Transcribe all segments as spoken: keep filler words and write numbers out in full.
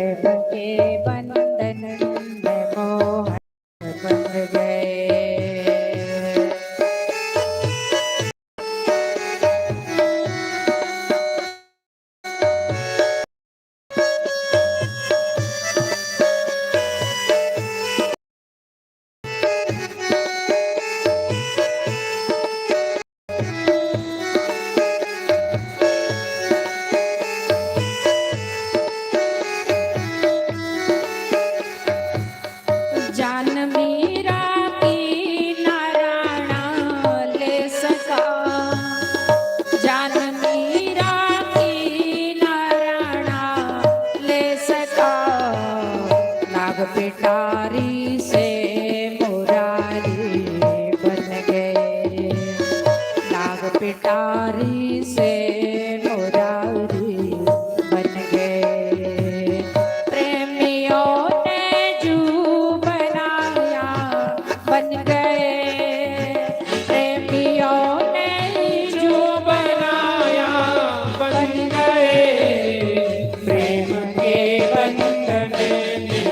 के बंधन में मोहन बंध गए। जान मीरा की नाराणा ले सका, जान मीरा की नाराणा ले सका। नाग पिटारी से मुरारी बन गए, नाग पिटारी से मुरारी बन गए। प्रेमियों ने जू बनाया बन गए, प्रेमियों ने जू बनाया बन गए। प्रेम के बंधन में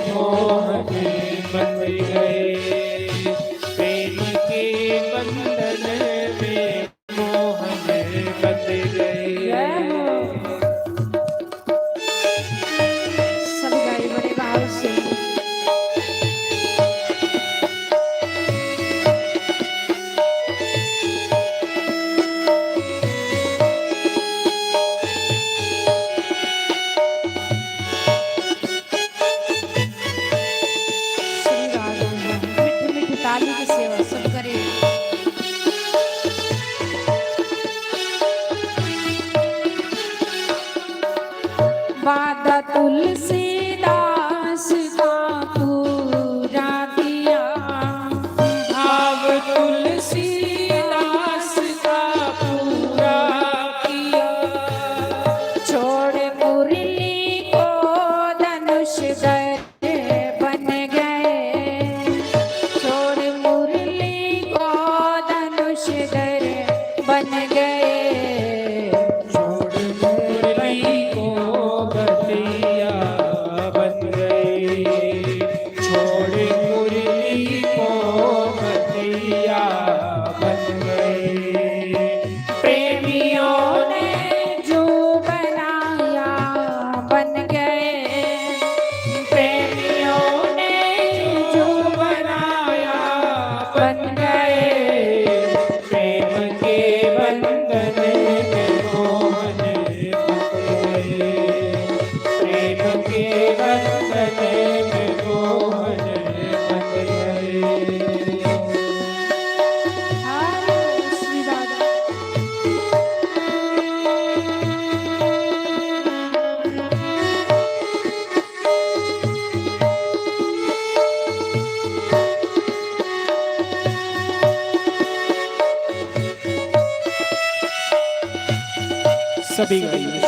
मोहन बन गए, प्रेम के बंधन में मोहन बन गए। जय हो। सब गाइए बड़े भाव से। श्री राधे। मीठी मीठी ताली की सेवा सब करें। वादा तुलसीदास का पूरा किया, भाव तुलसीदास का पूरा किया। छोड़ मुरली को धनुष धर बन गए, छोड़ मुरली को धनुष धर बन गए। छोड़ मुरली को गठिया बन गए, छोड़ मुरली को गठिया बन गए। प्रेमियों ने जो बनाया बन गए, प्रेमियों ने जो बनाया बन गए। प्रेम के बंधन में मोहन फंस गए, प्रेम के बंधन में मोहन फंस गए। सभी गाइए।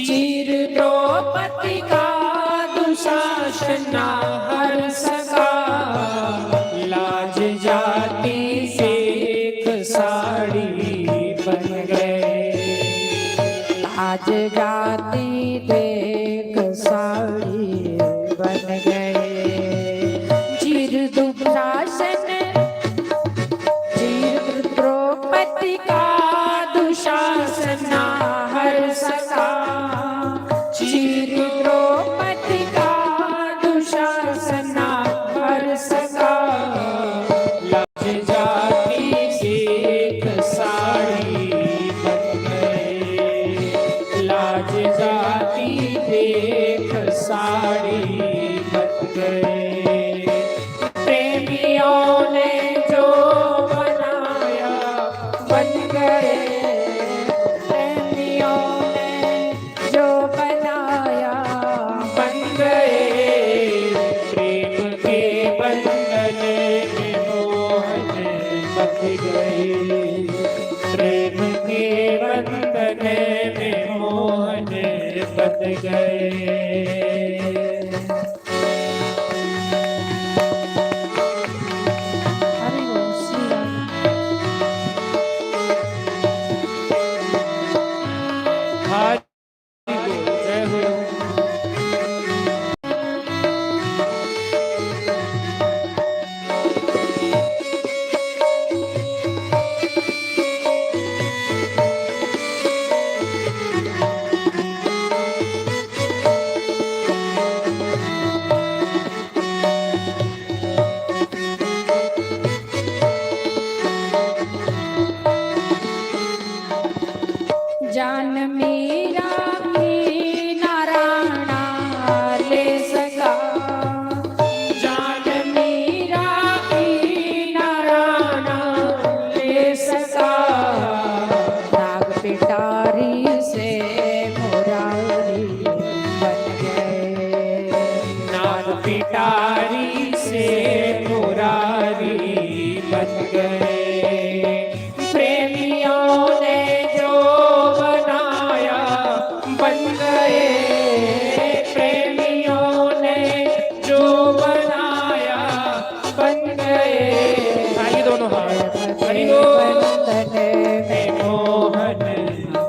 चिर द्रौपदी का दुशासन ना हर सका। लाज जाति देख साड़ी बन गए। लाज जाति देख साड़ी बन गए। चिर दुशासन, चिर द्रौपदी का दुशासन ना हर सका। चिर द्रौपदी का दुशासन ना हर सका। लाज जाति देख साड़ी बन गए। लाज जाति देख साड़ी बन गए। प्रेमियों ने जो बनाया बन गए। प्रेमियों ने जो बनाया बन गए। प्रेम के बंधन में मोहन बंध गए। प्रेम के बंधन में मोहन बंध गए। हरि बोल, श्री राम। हरि बोल, जय हो। जान मीरा की ना राणा ले सका। जान मीरा की ना राणा ले सका। नाग पिटारी से मुरारी बन गए। नाग पिटारी से मुरारी बन गए। प्रेमियों ने जो बनाया बन गए। प्रेमियों ने जो बनाया बन गए। आइए दोनों हाथ। हरि बोल। बंधन में मोहन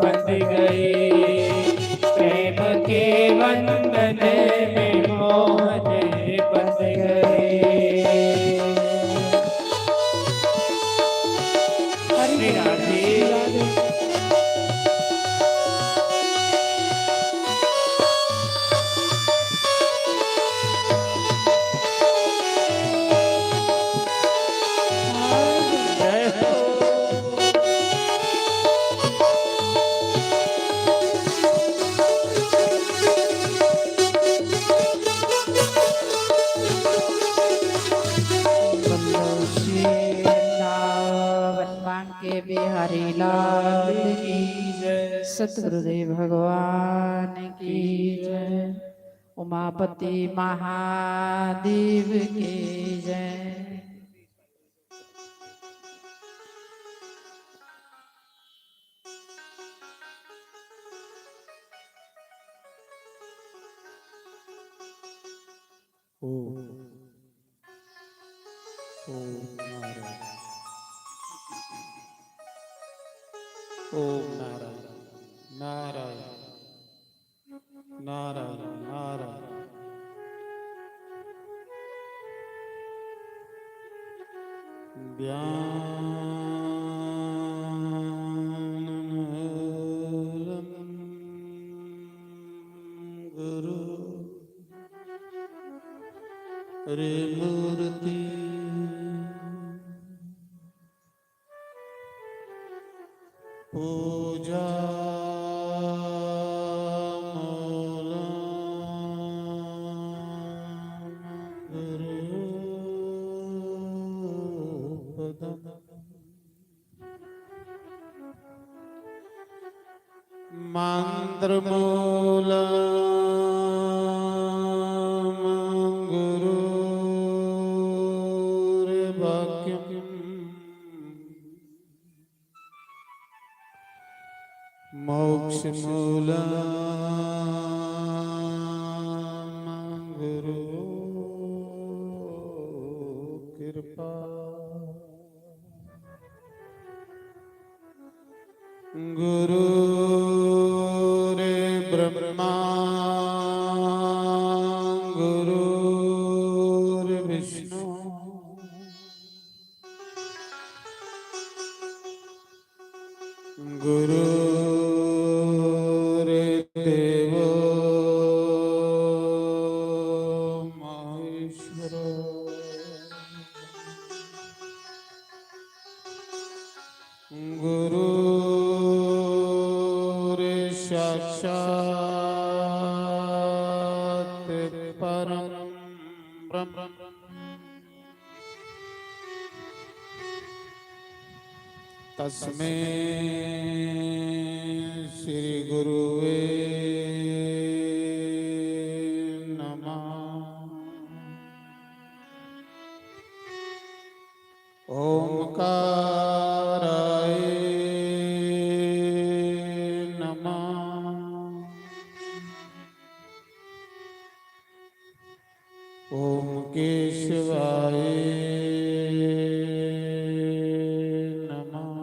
बंध गए। प्रेम के बंधन में मोहन बंध गए। हरि श्री राधे। जय हो। वृंदावन के बिहारी लाल की जय। सतगुरुदेव भगवान की जय। उमापति महादेव की जय। ओम। ओम नारायण। ओम नारायण। नारायण। नारायण, नारायण। ध्यानमूलं गुरु रे मूर्ति पूजा मूलं गुरुपदम्। मन्त्रमूलं गुरुर्वाक्यम्। मोक्षमूलं गुरुर्ब्रह्मा गुरुर्विष्णु गुरुर्देवो महेश्वरो। गुरुर्साक्षात् परं ब्रह्म। तस्मै श्री गुरुवे नमः। ओंकाराय नमः। ओम केशवाय नमः।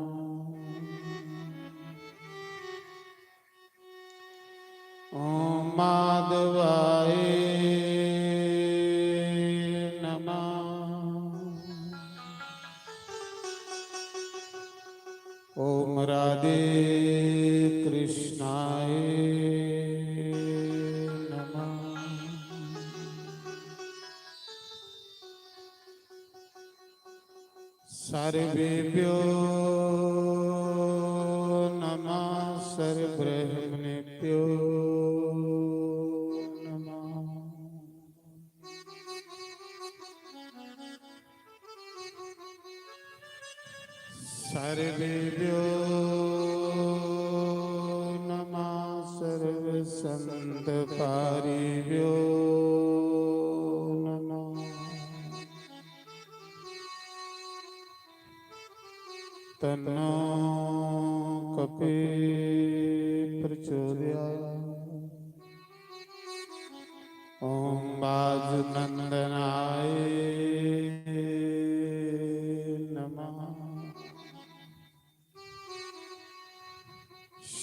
ओम माधवाय नमः। ओम राधे कृष्णाय नमः। सर्वेभ्यो नमः, सर्वब्रह्मणेभ्यो नमः। सर्वेभ्यो नमः, सर्वसंतपारिभ्यो नमः। तन्नो कपि प्रचोदयात्। ओम वाजुनंदनाय नमः।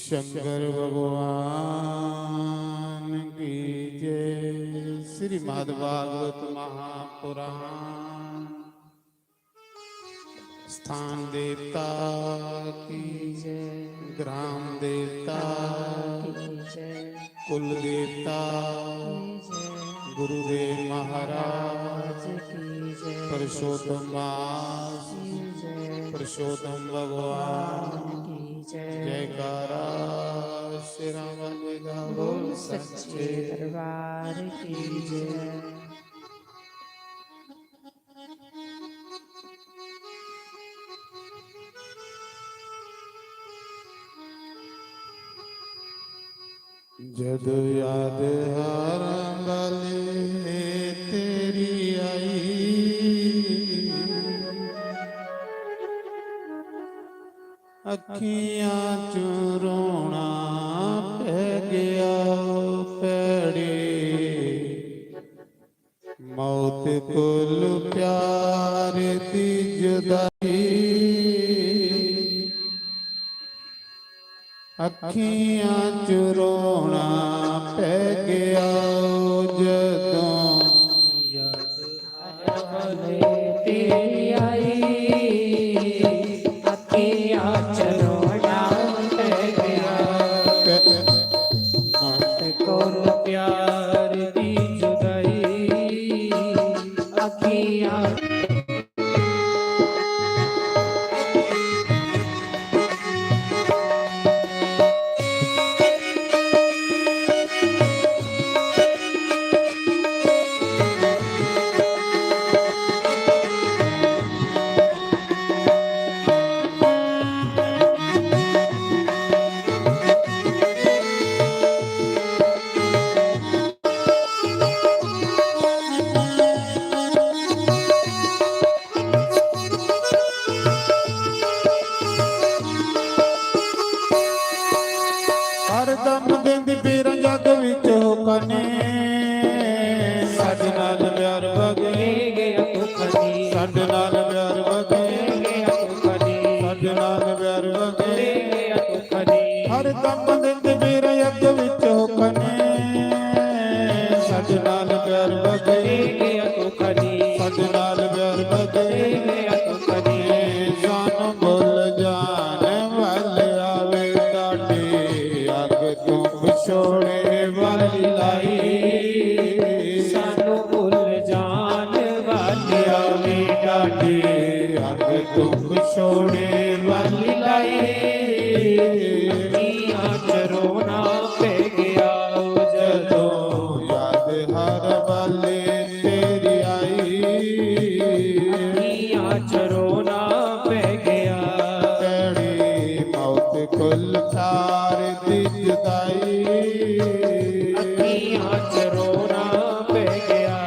शंकर भगवान की जय। श्रीमद् भागवत महापुराण। स्थान देवता की जय, ग्राम देवता की जय, कुल देवता की जय, गुरुदेव महाराज की जय, पुरुषोत्तम दास की जय, पुरुषोत्तम भगवान की जय। जयकारा श्री राम जी का। बोल सच्चे दरबार की जय। जद याद हर बले तेरी आई, अखियां चों रोना पै गया ओ भैड़े। मौत कोल प्यार दी जुदाई, अखियां च रोना पै गया ओ जदों। तेरी आई, अखियां च रोना पै गया। मौत कोल प्यार दी जुदाई, अखियां। रोने वाली लाई, अखियां च रोना पै गया। जदों याद हर पल तेरी आई, अखियां च रोना पै गया। तेरी मौत कुल थार दी जुदाई, अखियां च रोना पै गया।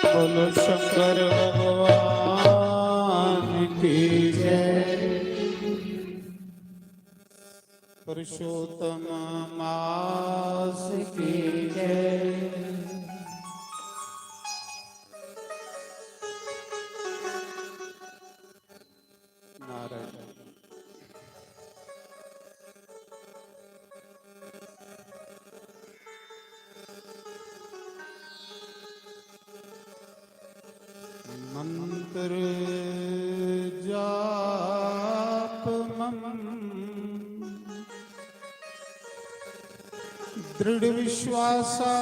बोलो शंकर भगवान की जय, पुरुषोत्तम मास की जय। नारायण। मंत्र जाप मम दृढ़ विश्वासा,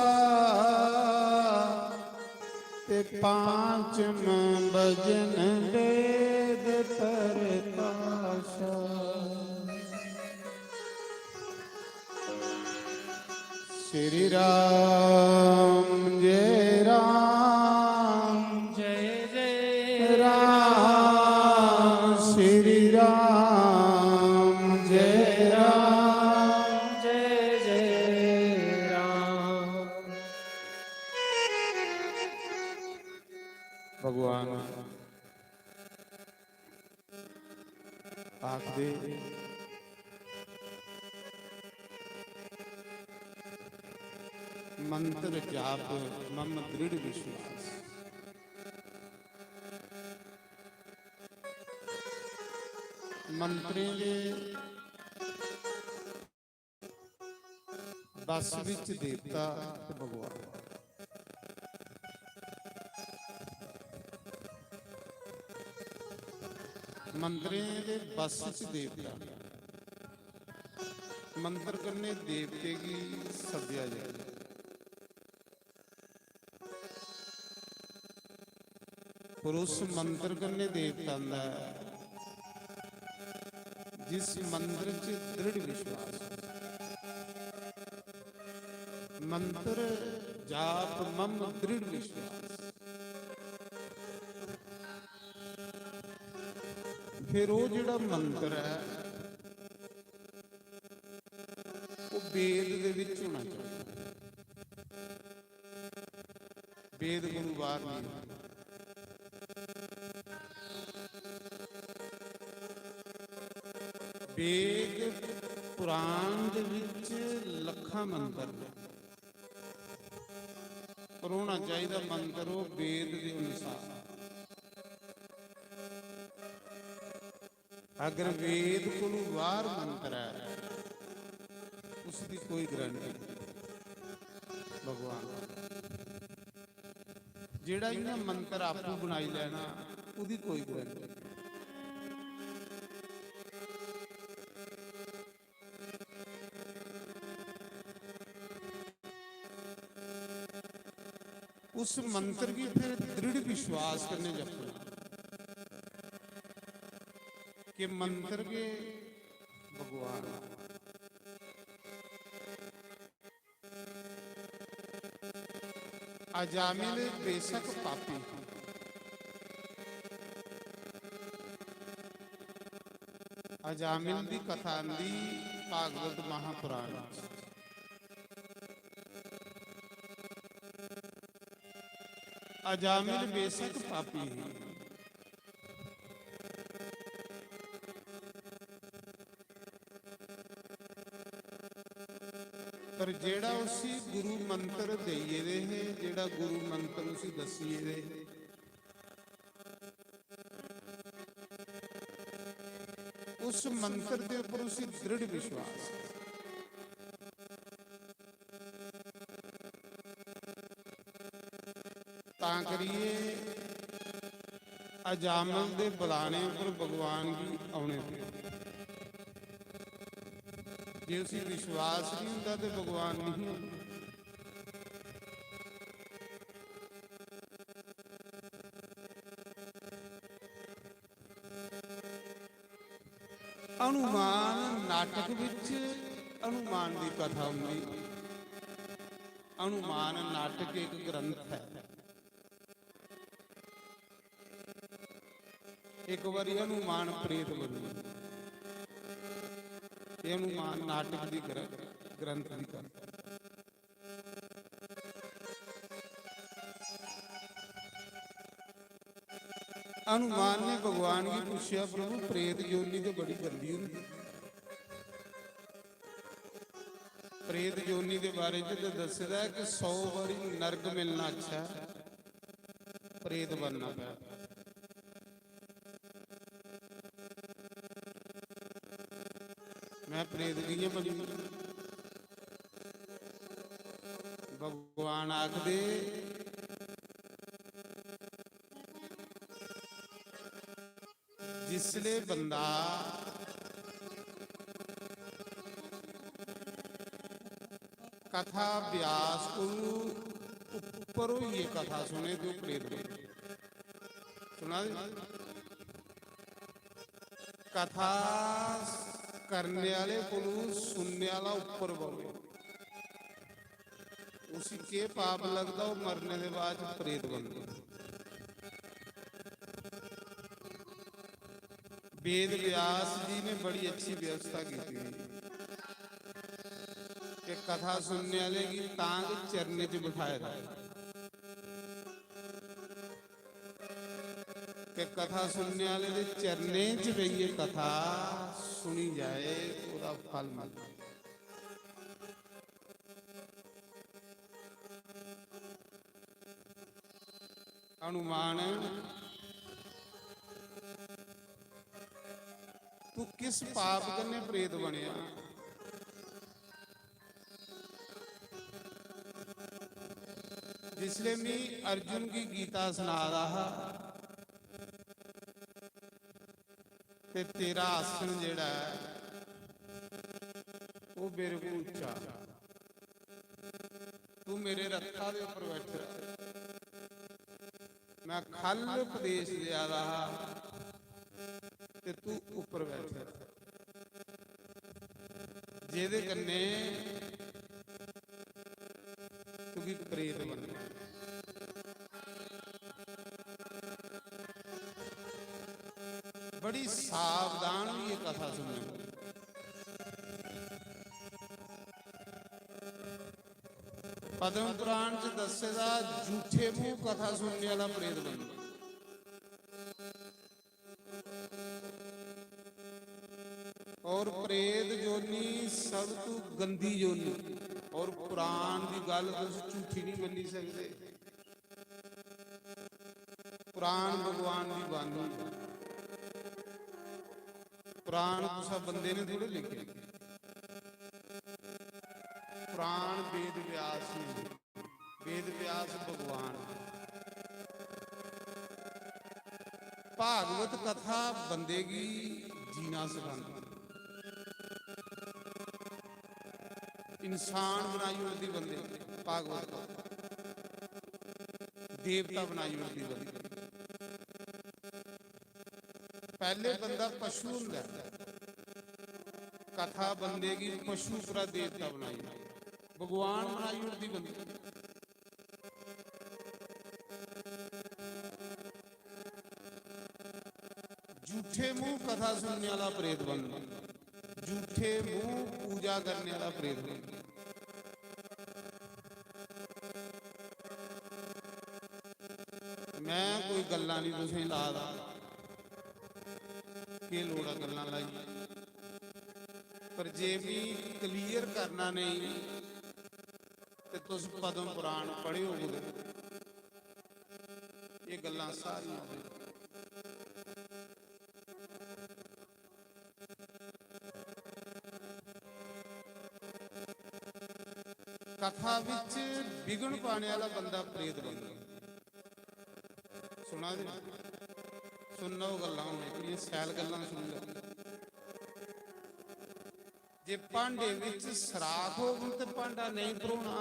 ते पांचम भजन वेद प्रकाशा। श्री राम जय राम जय जय राम, श्री राम जय राम जय जय राम। भगवान आखदे, मंत्र जाप मम दृढ़ विश्वास। मंत्रें दे बस विच देवता ते भगवान। मंत्रें दे बस च देवता, मंत्र कन्नै देवते गी सद्देआ जंदा। पर उस मंत्र कन्नै देवता आंदा ऐ जिस मंत्र च दृढ़ विश्वास। मंत्र जाप मम दृढ़ विश्वास। फिर ओह् जेह्ड़ा मंत्र ऐ, ओह् वेद दे बिच होना चाहिदा। वेद कोलू बाहर नहीं। वेद पुराण दे विच लखां मंत्र ने, पर होना चाहिदा मंत्र ओह् वेद दे अनुसार। अगर वेद कोलू बाहर मंत्र ऐ, उसदी कोई गारंटी। भगवान जेड़ा इ'यां मंत्र आपू बनाई लैना, ओदी कोई गारंटी। उस मंत्र गी फिर दृढ़ विश्वास कन्नै जपना कि मंत्र गै भगवान। अजामिल बेशक पापी, अजामिल दी कथा आंदी भागवत महापुराण च। अजामिल बेशक पापी ही, पर जेड़ा उसी गुरु मंत्र देइये दे हे, जेड़ा गुरु मंत्र उसी दसिये दे हे, उस मंत्र दे उपर उसी दृढ़ विश्वास। तां करिए अजामल दे बुलाने उपर भगवान गी औने पे। जे उसी विश्वास नहीं होंदा ते भगवान नहीं होंदा। हनुमान नाटक विच हनुमान दी कथा हुंदी। हनुमान नाटक एक ग्रंथ है। एक बारी हनुमान प्रेत बनी। ये हनुमान नाटक दी ग्र-, ग्रंथ दी कथा। हनुमान ने भगवान गी पुच्छेआ, "प्रभु, प्रेत योनि ते बड़ी गंदी होंदी।" प्रेत योनि दे बारे च ते दस्से दा ऐ कि सौ बारी नरक मिलना अच्छा ऐ, प्रेत बनना पै। मैं प्रेत कि'यां बनी? भगवान आखदे, जिसले बंदा कथा व्यास कोलू उप्पर होइए कथा सुने तो प्रेत बने। सुना दे? कथा करने आले कोलू सुनने आला उप्पर बवे। उसी केह् पाप लगदा, ओह् मरने दे बाद च प्रेत बनदा। वेद व्यास जी ने बड़ी अच्छी व्यवस्था की थी कि कथा सुनने आले गी तां गै चरणें च बिठाए दा। कि कथा सुनने आले दे चरणें च बेहियै कथा सुनी जाए, ओह्दा फल मिलदा। हनुमान, तू किस पाप कन्नै प्रेत बनेआ? जिसले मी अर्जुन गी गीता सना दा हा ते तेरा आसन जेह्ड़ा ऐ, ओह् मेरे कोला उच्चा। तू मेरे रथा दे उप्पर बैठे दा। मैं खल उपदेश देआ दा हा ते तू उप्पर बैठे दा। जेह्दे कन्नै तुगी प्रेत बनना। बड़ी सावधान होइयै कथा सुननी। पद्म पुराण च दस्से दा, झूठे मूंह कथा सुनने आह्ला प्रेत बनदा। और प्रेत योनि सब तू गंदी योनि। और पुराण दी गल्ल तुस झूठी नहीं मन्नी सकदे। पुराण भगवान दी बाणी। पुराण कुसै बंदे ने थोड़े लिखे। पुराण वेद व्यास जी, वेद व्यास भगवान। भागवत कथा बंदे गी जीना सखांदी, इंसान बनाई ओड़दी बंदे गी। भागवत कथा देवता बनाई ओड़दी बंदे गी। पैह्ले बंदा पशु होंदा ऐ, कथा बंदे गी पशु उप्परा देवता बनाई ओड़दी, भगवान बनाई ओड़दी बंदे गी। झूठे मूंह कथा सुनने वाला प्रेत बनदा, झूठे मूंह पूजा करने वाला प्रेत बनदा। मैं कोई गल्लां नहीं तुसें ला दा, केह् लोड़ ऐ गल्लां लाई? पर जे मी क्लियर करना नेईं ते तुस पद्म पुराण पढ़ेओ कुतै, एह् गल्लां सारियां। कथा विच विघ्न पाने आह्ला बंदा प्रेत बनदा। सुना दे? सुनना ओह् गल्लां, हून एह्कड़ियां शैल गल्लां सुन लो। जे भांडे विच सराख होग ते भांडा नेईं भरोना,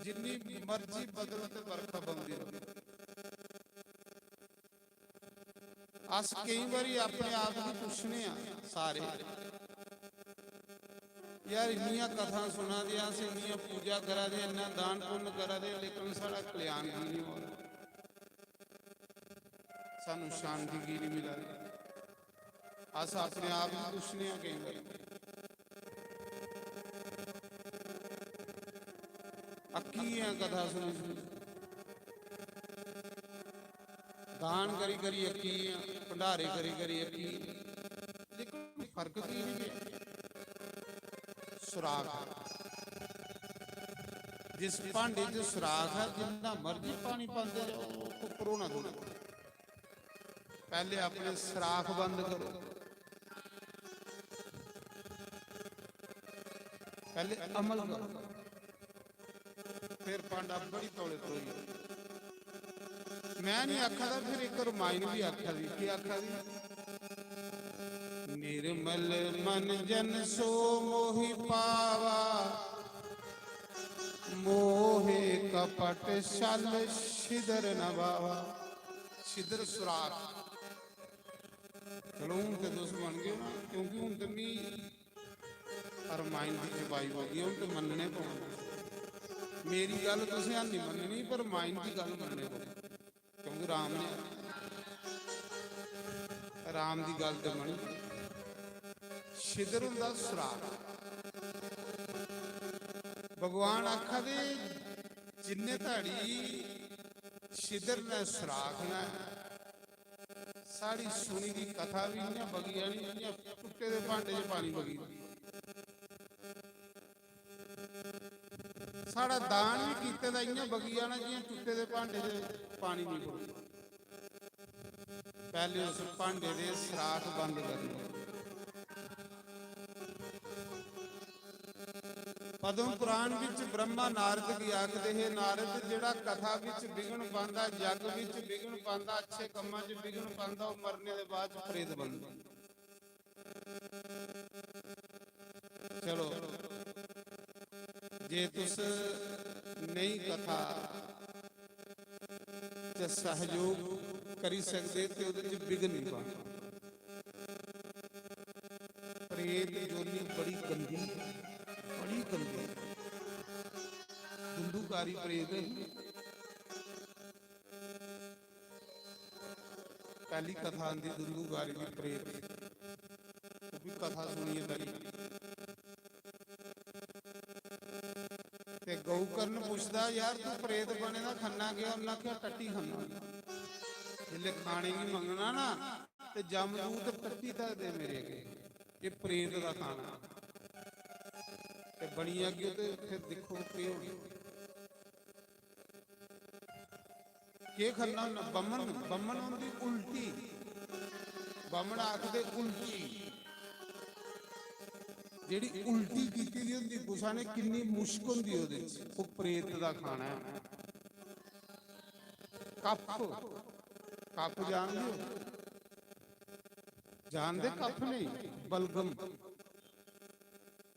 जिन्नी मर्जी बदल ते बरखा पौंदी र'वै। अस केईं बारी अपने आप गी पुच्छने आं सारे, "यार, इन्नियां कथां सुना दे, अस इन्नियां पूजा करा दे, इन्ना दान पुन्न करा दे, लेकिन साढ़ा कल्याण की निं होआ दा? सानूं शांति की निं मिला दी?" अस अपने आप गी पुच्छने आं केईं बारी। अक्की आं कथा सुनी सुनी, दान करी करी अक्की आं, भंडारे करी करी अक्की, लेकिन फर्क की निं पेआ? सुराख। जिस भांडे च सुराख ऐ, जिन्ना मर्जी पानी पांदे जाओ, ओह् भरोना थोड़ा। पैह्ले अपने सराख बंद करो, पैह्ले अमल करो, फिर भांडा बड़ी तौले धोई। मैं नहीं आखा दा, फिर इक रमायण भी आखा दी, केह् आखा दी? "निर्मल मन जन सो मोहि पावा, मोहे कपट छल छिदर न भावा।" छिदर सुराख। चलो, हून ते तुस मन गए ना, क्योंकि हून ते मी रमायण दी चपाई पौगी, हून ते मन्नने पौने। मेरी गल्ल तुसें हां नहीं मन्ननी, पर रमायण दी गल्ल मन्नने पौगी, क्योंकि राम ने, राम दी गल्ल ते मन्नी। छिदर हुंदा सुराख। भगवान आखा दे, जिन्ने धाड़ी छिदर ने सुराख ने, साढ़ी सुनी दी कथा भी इ'यां बगी जानी जि'यां टुट्टे दे भांडे च पानी बगी। साढ़ा दान भी कीते दा इ'यां बगी जाना जि'यां टुट्टे दे भांडे च पानी निं पौंदा। पैह्ले उस भांडे दे सराख बंद करने। पद्म पुराण विच ब्रह्मा नारद गी आखदे हे, "नारद, जेह्ड़ा कथा विच विघ्न पांदा, जग विच विघ्न पांदा, अच्छे कम्मां च विघ्न पांदा, ओह् मरने दे बाद च प्रेत बनदा।" चलो, जे तुस नेही कथा च सहयोग करी सकदे ते ओह्दे च विघ्न निं पाना। प्रेत जोनी बड़ी गंदी, बड़ी गंदी। धुंधुकारी प्रेत ही। पैह्ली कथा आंदी धुंधुकारी दी प्रेत। ओह् बी कथा सुनियै डरी। ते गौकर्ण पुछदा, "यार, तू प्रेत बने दा खन्ना केह्?" उन्नै आखेआ, "टट्टी खन्ना।" जिसलै खाने गी मंगना ना, ते जमदूत टट्टी धरदे मेरे अग्गें, "एह् प्रेत दा खाना।" ते बनी जागे ते फिर दिक्खो केह् होना। केह् खन्ना होन्ना? बमन, बमन होंदी उल्टी। बमन आखदे उल्टी। जेह्ड़ी उल्टी कीती दी होंदी कुसै ने, किन्नी मुश्क होंदी ओह्दे च, ओह् प्रेत दा खाना ऐ। कफ, कफ जानदे ओ? जानदे? कफ नेईं, बलगम,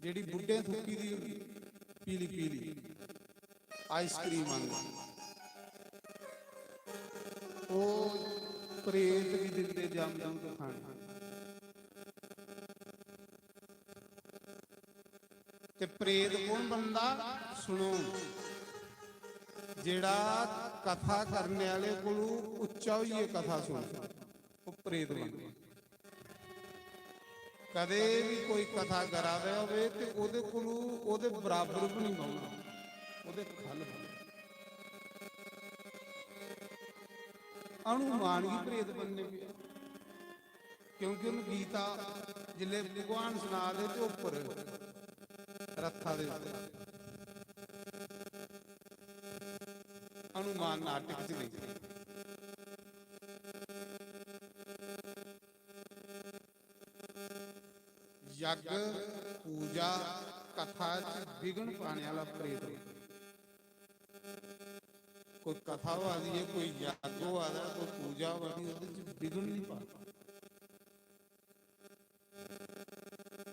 जेह्ड़ी बुड्ढें थुक्की दी होंदी, पीली पीली आइसक्रीम आंह्गर, ओह् प्रेत गी दिंदे जमदूत खाने। ते प्रेत कौन बनदा? सुनो, जेह्ड़ा कथा करने आह्ले कोलू उच्चा होइयै कथा सुन, ओह् प्रेत बनदा। कदे भी कोई कथा करा दा होवे ते ओह्दे कोलू, ओह्दे बराबर भी नहीं बौह्ना, ओह्दे ख'ल्ल बौह्ना। हनुमान गी प्रेत बनने पेआ, क्योंकि उन गीता जिसले भगवान सना दे ते उप्पर रथा दे उप्पर, हनुमान नाटक च नहीं। यज्ञ, पूजा, कथा च विघ्न पाने आह्ला प्रेत। कोई कथा होआ दी ऐ, कोई यज्ञ होआ दा ऐ, कोई पूजा होआ दी, ओह्दे च विघ्न नहीं पाना।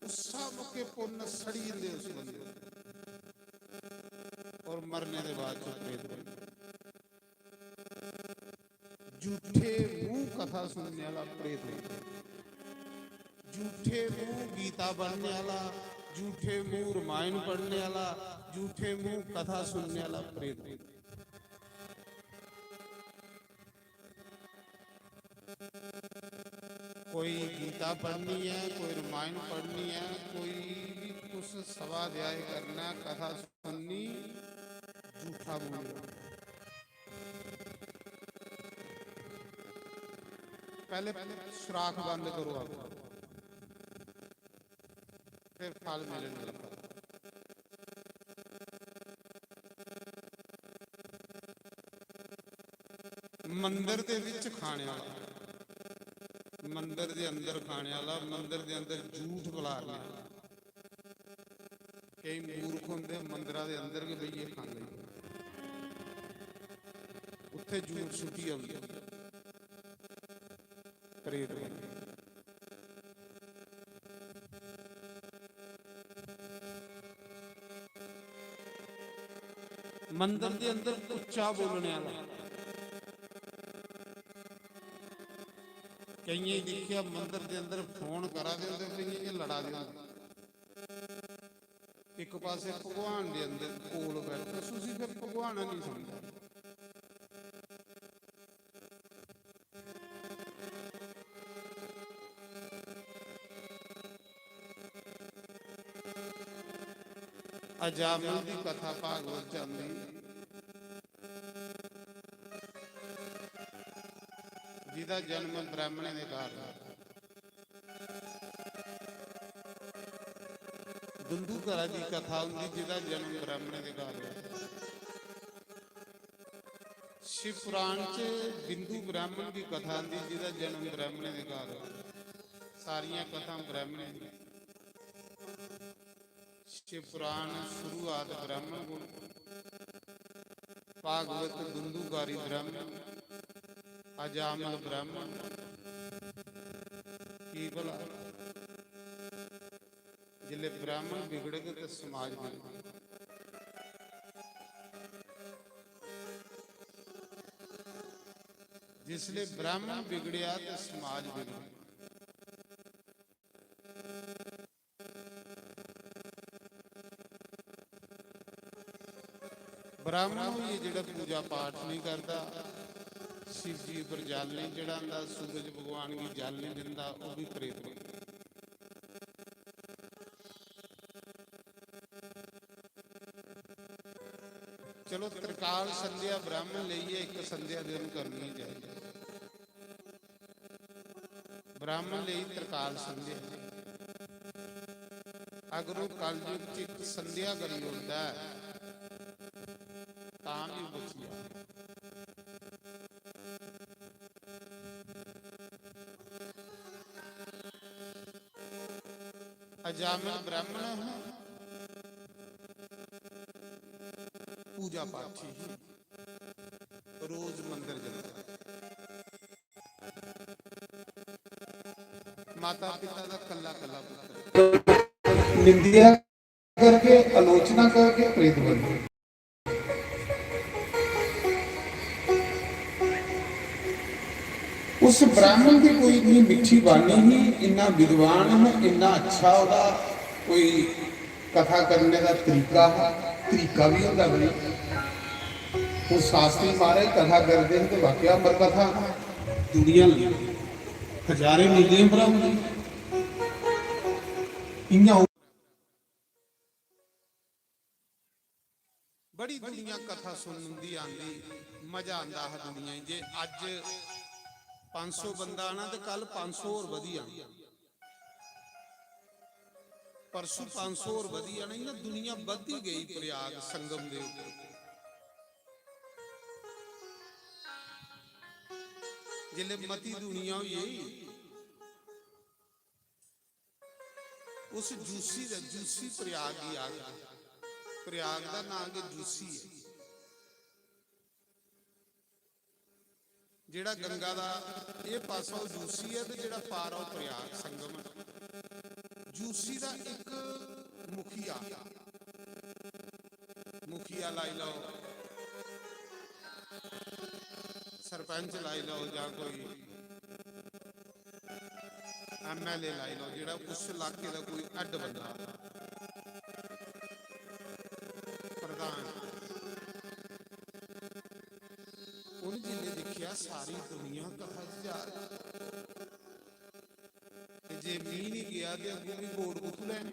उस्सा मौके पुन्न सड़ी जंदे उस बंदे दे। और मरने दे बाद च प्रेत बनदे। झूठे मूंह कथा सुनने आह्ला प्रेत होंदा। झूठे मूंह गीता पढ़ने आह्ला, झूठे मूंह रमायण पढ़ने आह्ला, झूठे मूंह कथा सुनने आह्ला प्रेत होंदा। कोई गीता पढ़नी ऐ, कोई रमायण पढ़नी ऐ, कोई भी कुछ स्वाध्याय करना ऐ, कथा सुननी, झूठा बोलना। पहले सुराख बंद करो आप, फिर फल मिलन लगा। मंदर दे विच खाने वाला, मंदर दे अंदर खाने वाला, मंदर दे अंदर झूठ बलारने वाला। केई मूर्ख होंदे, मंदरा दे अंदर गै बेहियै खांदे, उत्थे झूठ सुट्टी औंदे। प्रेत बने। मंदर दे अंदर उच्चा बोलने वाला। केइयें दिक्खेआ, मंदर दे अंदर फोन करा दे होंदे, केइयें च लड़ा दे होंदे। इक पासे भगवान दे अंदर कोल बैठे, तुस उसी फिर भगवान नहीं समझदे। अजामिल दी कथा भागवत च आंदी, जिदा जन्म ब्राह्मणें दे घर होआ। दुंदुकारा दी कथा होंदी, जिदा जन्म ब्राह्मणें दे घर होआ। शिव पुराण च बिंदु ब्राह्मण दी कथा आंदी, जिदा जन्म ब्राह्मणें दे घर होआ। सारियां कथां ब्राह्मणें दियां। शिव पुराण शुरुआत ब्राह्मण कोल, भागवत दुंदुकारी ब्राह्मण, अजामल ब्राह्मण। की भला? जिसले ब्राह्मण बिगड़ग ते समाज बिगड़ग। जिसले ब्राह्मण बिगड़ेआ ते समाज बिगड़ेआ। ब्राह्मण होइयै जेह्ड़ा पूजा पाठ नहीं करदा, शिव जी पर जल नहीं चढ़ांदा, सूरज भगवान गी जल नहीं दिंदा, ओह् भी प्रेत बनदा। चलो, त्रिकाल संध्या ब्राह्मण लेइयै इक संध्या दिन करनी चाहिए। ब्राह्मण लेई त्रिकाल संध्या। अगर ओह् कलयुग च इक संध्या करी ओड़दा ऐ, तां बी बची जा। अजामिल ब्राह्मण है, पूजा पाठी ही, रोज मंदर जंदा। माता पिता दा कल्ला कल्ला पुत्र। निंदिया करके, आलोचना करके प्रेत बनदे। उस ब्राह्मण दी कोई इन्नी मिट्ठी बाणी ही, इन्ना विद्वान है, इन्ना अच्छा ओह्दा कोई कथा करने दा तरीका हा। तरीका भी होंदा बड़ी। हून शास्त्री महाराज कथा करदे हे ते वाकया अमर कथा, दुनिया हजारें मिलियन भ्राऊ दी। इ'यां बड़ी दुनिया कथा सुनदी आंदी, मजा आंदा हा दुनिया गी। जे अज्ज पंज सौ बंदा आना ते कल पंज सौ होर बधी आना, परसों पंज सौ होर बधी आना। इ'यां दुनिया बधदी गेई प्रयाग संगम दे उप्पर। जिसलै मती दुनिया होई गेई, उस जूसी दा, जूसी प्रयाग गी आखदे। प्रयाग दा नांऽ गै जूसी ऐ। जेह्ड़ा गंगा दा एह् पासा ओह् जूसी ऐ ते जेह्ड़ा पार ओह् प्रयाग संगम ऐ। जूसी दा इक मुखिया, मुखिया लाई लैओ, सरपंच लाई लैओ, जां कोई एमएलए लाई लैओ, जेह्ड़ा उस इलाके दा कोई हैड बंदा, प्रधान, उ'न्न जिसलै दिक्खेआ सारी दुनिया कथा च जा दी, ते जे मीं निं गेआ ते अग्गूं मिगी वोट कुत्थूं लैने?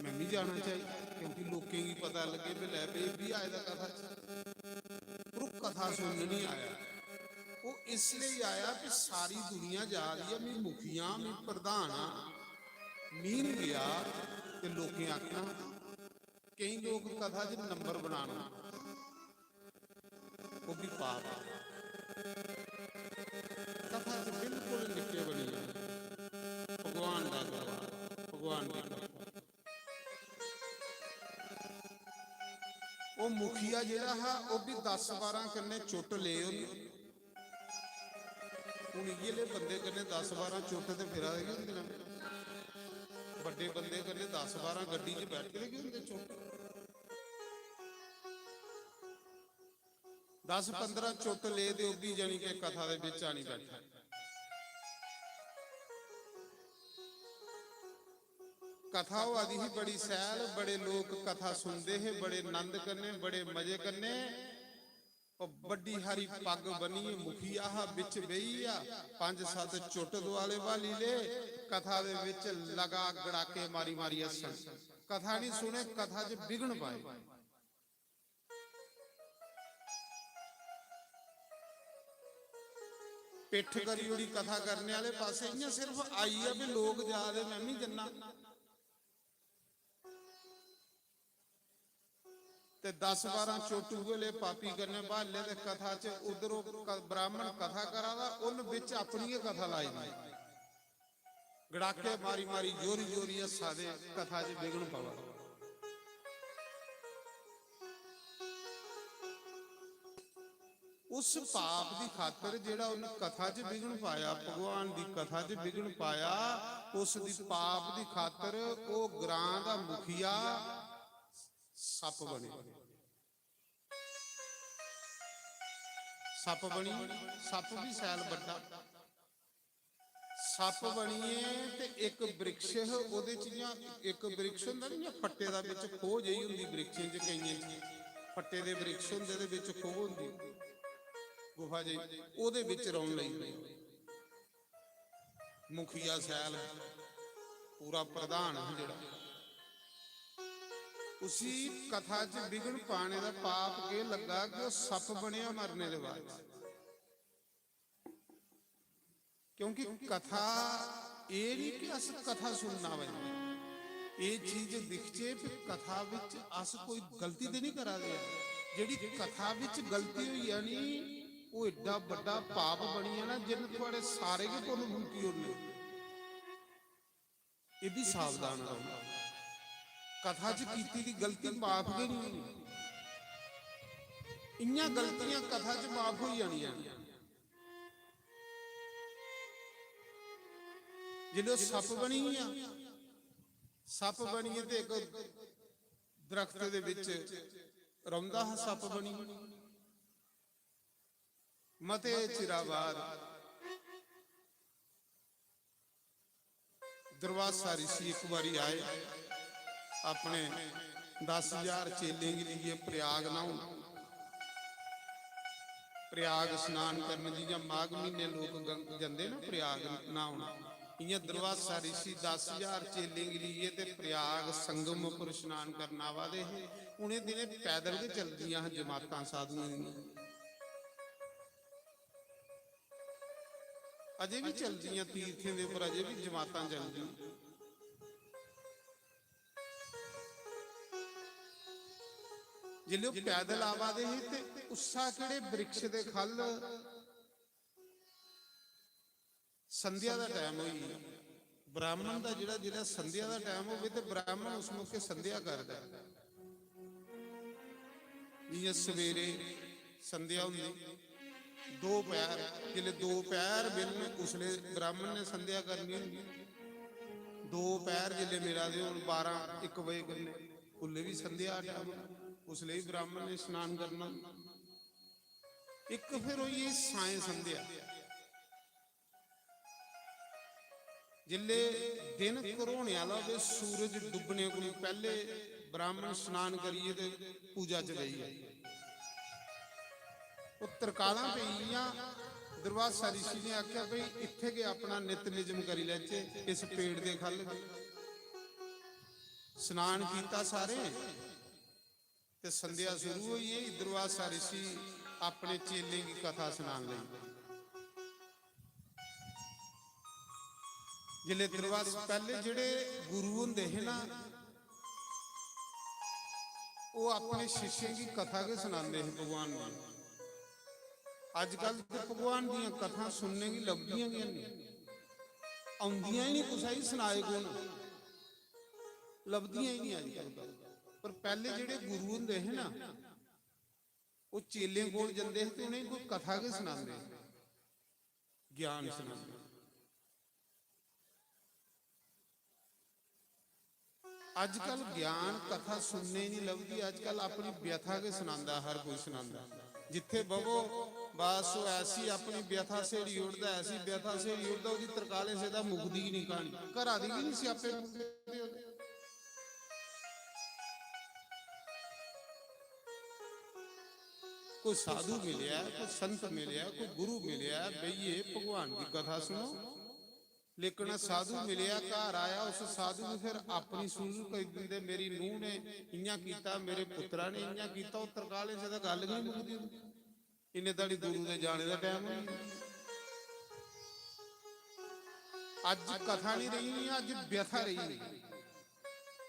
में बी जाना चाहिदा, क्योंकि लोकें गी पता लग्गे भी लै भाई, एह् बी आए दा कथा च। पर ओह् कथा सुनन निं आया। ओह् इसलेई आया कि सारी दुनिया जा दी ऐ, में मुखिया, में प्रधान आं, में निं गेआ ते लोकें आखना। केईं लोक कथा च नंबर बनाना, ओह् बी पाप ऐ। कथा च बिल्कुल निक्के बनी जाओ। भगवान दा दरबार, भगवान दी कथा। ओह् मुखिया जेह्ड़ा हा, ओह् बी दस बारां कन्नै चुट्ट ले होंदे। हून इ'यै ले बंदे कन्नै दस बारां चुट्ट ते फिरा दे गै होंदे न। बड्डे बंदे कन्नै दस बारां गड्डी च बैठे दे गै होंदे चुट्ट। दस पंदरां चुट्ट ले ते ओह् बी जानी के कथा दे बिच आनी बैठा। कथा होआ दी ही बड़ी सैल, बड़े लोक कथा सुनदे हे बड़े नंद कन्नै, बड़े मजे कन्नै। ओह् बड्डी हारी पग्ग बन्नियै मुखिया हा, बिच बेही गेआ, पंज सत्त चुट्ट दुआले ब्हाली ले, कथा दे बिच लगा गड़ाके मारी मारी हस्सन। कथा निं सुने, कथा च विघ्न पाए। पिट्ठ करी ओड़ी कथा करने आह्ले पासै, इ'यां सिर्फ आई गेआ भी लोक जा दे, में बी जन्ना। ते दस बारां चुट्ट उ'ऐ ले पापी कन्नै ब्हाले ते कथा च उद्धर ओह् क-, ब्राह्मण कथा करा दा, उन्न बिच अपनी गै कथा लाई दी। गड़ाके मारी मारी, जोरी जोरी हस्सा दे, कथा च विघ्न पवा दा। उस पाप दी खातर जेह्ड़ा उन्न कथा च विघ्न पाया, भगवान दी कथा च विघ्न पाया, उस दी पाप दी खातर ओह् ग्रां दा मुखिया सप्प बने। सप्प बनी, सप्प बी सैल बड्डा। सप्प बनियै ते इक वृक्ष ह, ओह्दे च इ'यां इक वृक्ष होंदा ना, इ'यां फट्टे दा बिच खोह् जेही होंदी वृक्षें च, केइयें च फट्टे दे वृक्ष होंदे ते बिच खोह् होंदी गुफा जेही, ओह्दे बिच रौह्न लगी पे। मुखिया सैल पूरा प्रधान हा जेह्ड़ा, उसी कथा च विघ्न पाने दा पाप केह् लग्गा कि ओह् सप्प बनेआ मरने दे बाद। क्योंकि कथा एह् निं कि अस कथा सुनना बने, एह् चीज दिखचै कि कथा बिच अस कोई गलती ते निं करा दे। जेह्ड़ी कथा बिच गलती होई जानी, ओह् एड्डा बड्डा पाप बनी जाना, जिन्न थुआढ़े सारे गै पुन्न फूकी ओड़ने। एह् बी सावधान रौह्ना। कथा च कीती दी गलती माफ गै निं होनी। इ'यां गलतियां कथा च माफ होई जानियां न। जिसलै ओह् सप्प बनी गेआ, सप्प बनियै ते इक दरख्त दे बिच रौंह्दा हा, सप्प बनी। मते चिरा बाद दुर्वासा ऋषि इक बारी आए, अपने दस हजार चेलें गी लेइयै प्रयाग न्हाउन। प्रयाग स्नान करन, जि'यां माघ म्हीने लोक गं-, जंदे ना प्रयाग न्हाउन, इ'यां दुर्वासा ऋषि दस हजार चेलें गी लेइयै ते प्रयाग संगम उप्पर स्नान करन आवा दे हे। उ'नें दिनें पैदल गै चलदियां हियां जमातां साधुएं दियां। अजें बी चलदियां, तीर्थें दे उप्पर अजें बी जमातां चलदियां। जिसलै ओह् पैदल आवा दे हे ते उस्सा केह्ड़े वृक्ष दे ख'ल्ल संध्या दा टैम होई गेआ। ब्राह्मण दा जेह्ड़ा, जेह्ड़ा संध्या दा टैम होवे ते ब्राह्मण उस मौके संध्या करदा ऐ। जि'यां सवेरे संध्या होंदी, दो पैह्र, जिसलै दो पैह्र मिलन, उसलै ब्राह्मण ने संध्या करनी होंदी। दो पैह्र जिसलै मिला दे होन, बारां इक बजे कन्नै, उसलै बी संध्या दा टैम, उसलै बी ब्राह्मण ने स्नान करना। इक फिर होई गेई सायं संध्या, जिसलै दिन घरोने आह्ला होवे, सूरज डुब्बने कोला पैह्ले ब्राह्मण स्नान करियै ते पूजा च बेही जाए। ओह् तरकालां पेई गेइयां। दुर्वासा ऋषि ने आखेआ, "भई, इत्थै गै अपना नित निजम करी लैचे, इस पेड़ दे ख'ल्ल।" स्नान कीता सारें, ते संध्या शुरू होई गेई। दुर्वासा ऋषि अपने चेलें गी कथा सनान लगी। जिसलै दुर्वासा, पैह्ले जेह्ड़े गुरु होंदे हे ना, ओह् अपने शिष्यें गी कथा गै सनांदे हे भगवान दी। अजकल ते भगवान दियां कथां सुनने गी लभदियां गै नेईं, औंदियां ही नेईं, कुसै गी सनाए कु'न? लभदियां ही नेईं अजकल। पर पैह्ले जेह्ड़े गुरु होंदे हे ना, ओह् चेलें कोल जंदे हे ते उ'नेंगी कोई कथा गै सनांदे हे, ज्ञान सनांदे। अजकल ज्ञान कथा सुनने गी निं लभदी, अजकल अपनी व्यथा गै सनांदा, हर कोई सनांदा। जित्थै बवो, बस ओह् ऐसी अपनी व्यथा स्हेड़ी ओड़दा, ऐसी व्यथा स्हेड़ी ओड़दा, ओह्दी तरकालें सिद्धा मुकदी गै निं क्हानी, घरा दी गै निं स्यापे मुकदे ओह्दे। कोई साधु मिलेआ, कोई संत मिलेआ, कोई गुरु मिलेआ, बेहियै भगवान दी कथा सुनो। लेकिन साधु मिलेआ, घर आया, उस साधु गी फिर अपनी सुलझ करी दिंदे, "मेरी नूंह ने इ'यां कीता, मेरे पुत्तरा ने इ'यां कीता।" ओह् तरकालें च ते गल्ल गै निं मुकदी। इन्ने धड़ी गुरु दे जाने दा टैम होई गेआ। अज्ज कथा निं रेही, अज्ज व्यथा रेही।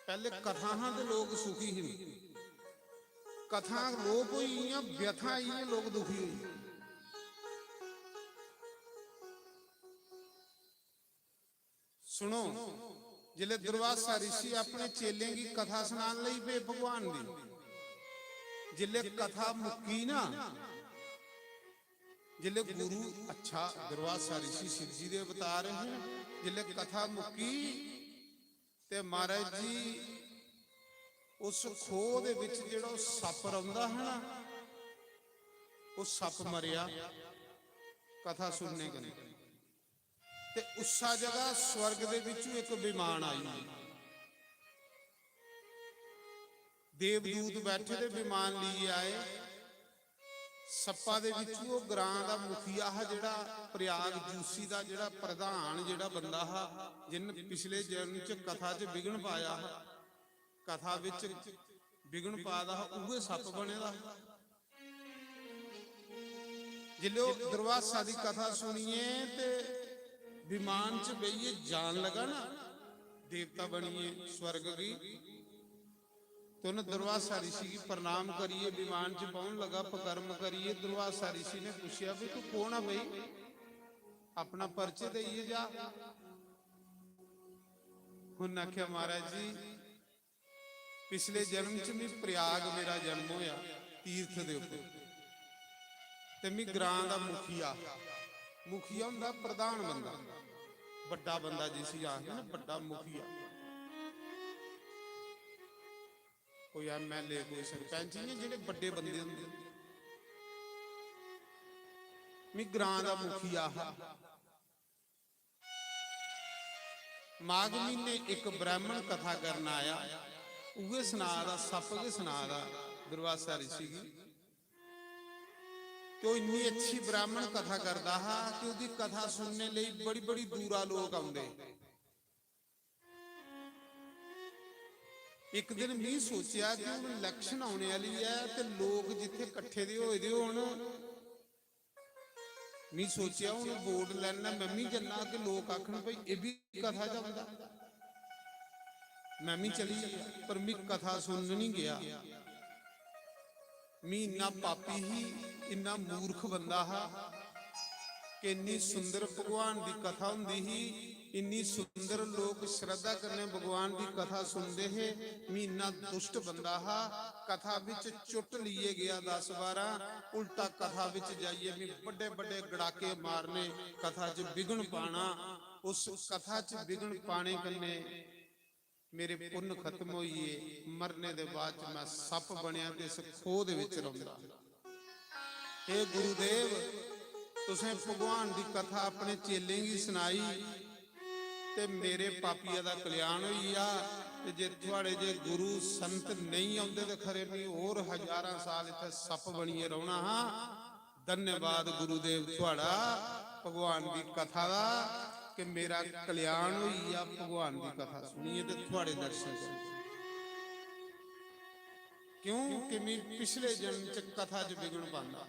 पैह्ले कथां हां ते लोक सुखी हे, कथां लोप होई गेइयां, व्यथा आई गेइयां, लोक दुखी होई गे। सुनो, जिसलै दुर्वासा ऋषि अपने चेलें गी कथा सनान लगी पे भगवान दी, जिसलै कथा मुक्की ना, जिसलै गुरु, अच्छा, दुर्वासा ऋषि शिव जी दे अवतार हे, जिसलै कथा मुक्की ते महाराज जी, उस खोह् दे बिच जेह्ड़ा ओह् सप्प रौंह्दा हा ना, ओह् सप्प मरेआ कथा सुनने कन्नै। ते उस्सा जगह स्वर्ग दे बिच्चों इक विमान आई। देवदूत बैठे दे विमान लेइयै आए। सप्पा दे बिच्चों ओह् ग्रां दा मुखिया हा, जेह्ड़ा प्रयाग जूसी दा जेह्ड़ा प्रधान जेह्ड़ा बंदा हा, जिन्न पिछले जन्म च कथा च विघ्न पाया हा, कथा बिच विघ्न पाए दा हा, उ'ऐ सप्प बने दा हा। जिसलै ओह् दुर्वासा दी कथा सुनियै ते विमान च बेहियै जान लगा ना, देवता बनियै स्वर्ग गी, ते उन्नै दुर्वासा ऋषि गी प्रणाम करियै विमान च बौह्न लगा। पकर्म करियै दुर्वासा ऋषि ने पुच्छेआ, "भी तू कौन ऐ भाई? अपना परिचय देइयै जा।" उन्नै आखेआ, "महाराज जी, पिछले जन्म च मी प्रयाग मेरा जन्म होया, तीर्थ दे उप्पर, ते मी ग्रां दा मुखिया, मुखिया होंदा प्रधान बंदा, बड्डा बंदा जिसी आखदे ना, बड्डा मुखिया, कोई एमएलए, कोई सरपंच, इ'यां जेह्ड़े बड्डे बंदे होंदे, मी ग्रां दा मुखिया हा।" माघ म्हीने इक ब्राह्मण कथा करन आया, उ'ऐ सना दा, सप्प गै सना दा दुर्वासा रिशी गी। ते ओह् इन्नी अच्छी ब्राह्मण कथा करदा हा कि ओह्दी कथा सुनने लेई बड़ी-बड़ी दूरा लोक औंदे। इक दिन मी सोचेआ कि हून election औने आह्ली ऐ ते लोक जित्थै कट्ठे दे होए दे होन, मी सोचेआ, हून वोट लैना, में मी जन्ना कि लोक आखन, "भाई, एह् बी कथा च औंदा।" में मी चली गेआ, पर मी कथा सुनन निं गेआ। मी इन्ना पापी ही, इन्ना मूर्ख बंदा हा कि इन्नी सुंदर भगवान दी कथा होंदी ही, इन्नी सुंदर लोक श्रद्धा कन्नै भगवान दी कथा सुनदे हे। मी इन्ना दुष्ट बंदा हा, कथा बिच चुट लेइयै गेआ दस बारां, उल्टा कथा बिच जाइयै मी बड्डे बड्डे गड़ाके मारने, कथा च विघ्न पाना। उस कथा च विघ्न पाने कन्नै मेरे पुन्न खत्म होई गे। मरने दे बाद च मैं सप्प बनेआ ते इस खोह् दे बिच रौंदा। हे गुरुदेव, तुसें भगवान दी कथा अपने चेलें गी सनाई ते मेरे पापिया दा कल्याण होई गेआ। ते जे थुआड़े जे गुरु संत नेईं औंदे ते खरे, मी होर हजारां साल इत्थै सप्प बनियै रौह्ना हा। धन्यवाद गुरुदेव थुआड़ा, भगवान दी कथा दा, कि मेरा कल्याण होई गेआ भगवान दी कथा सुनियै ते थुआड़े दर्शन करियै। क्यों कि मैं पिछले जन्म च कथा च विघ्न पांदा।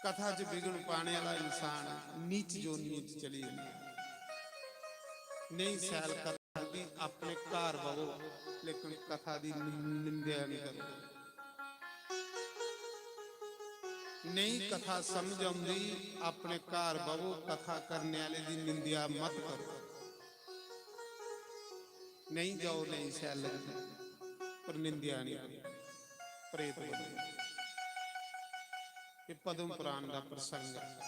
कथा च विघ्न पाने वाला इंसान नीच जोनियें च चली जंदा। नेईं सैल कथा दी, अपने घर बवो, लेकिन कथा दी नि-, निंदेआ निं करो। नेईं कथा समझ औंदी, अपने घर बवो, कथा करने आह्ले दी निंदेआ मत करो। नेईं जाओ, नेईं शैल लगदी, पर निंदेआ निं करो। प्रेत बनो। एह् पद्म पुराण दा प्रसंग ऐ।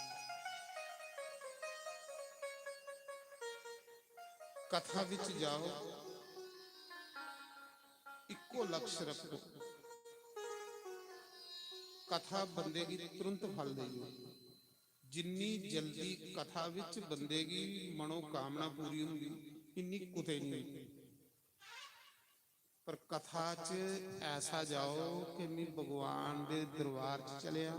कथा बिच जाओ, इक्को लक्ष्य रखो, कथा बंदे गी तुरंत फल देई ओड़दी। जिन्नी जल्दी कथा बिच बंदे गी मनोकामना पूरी होंदी, इन्नी कुतै नहीं होंदी। पर कथा च ऐसा जाओ कि मैं भगवान दे दरबार च चलेआ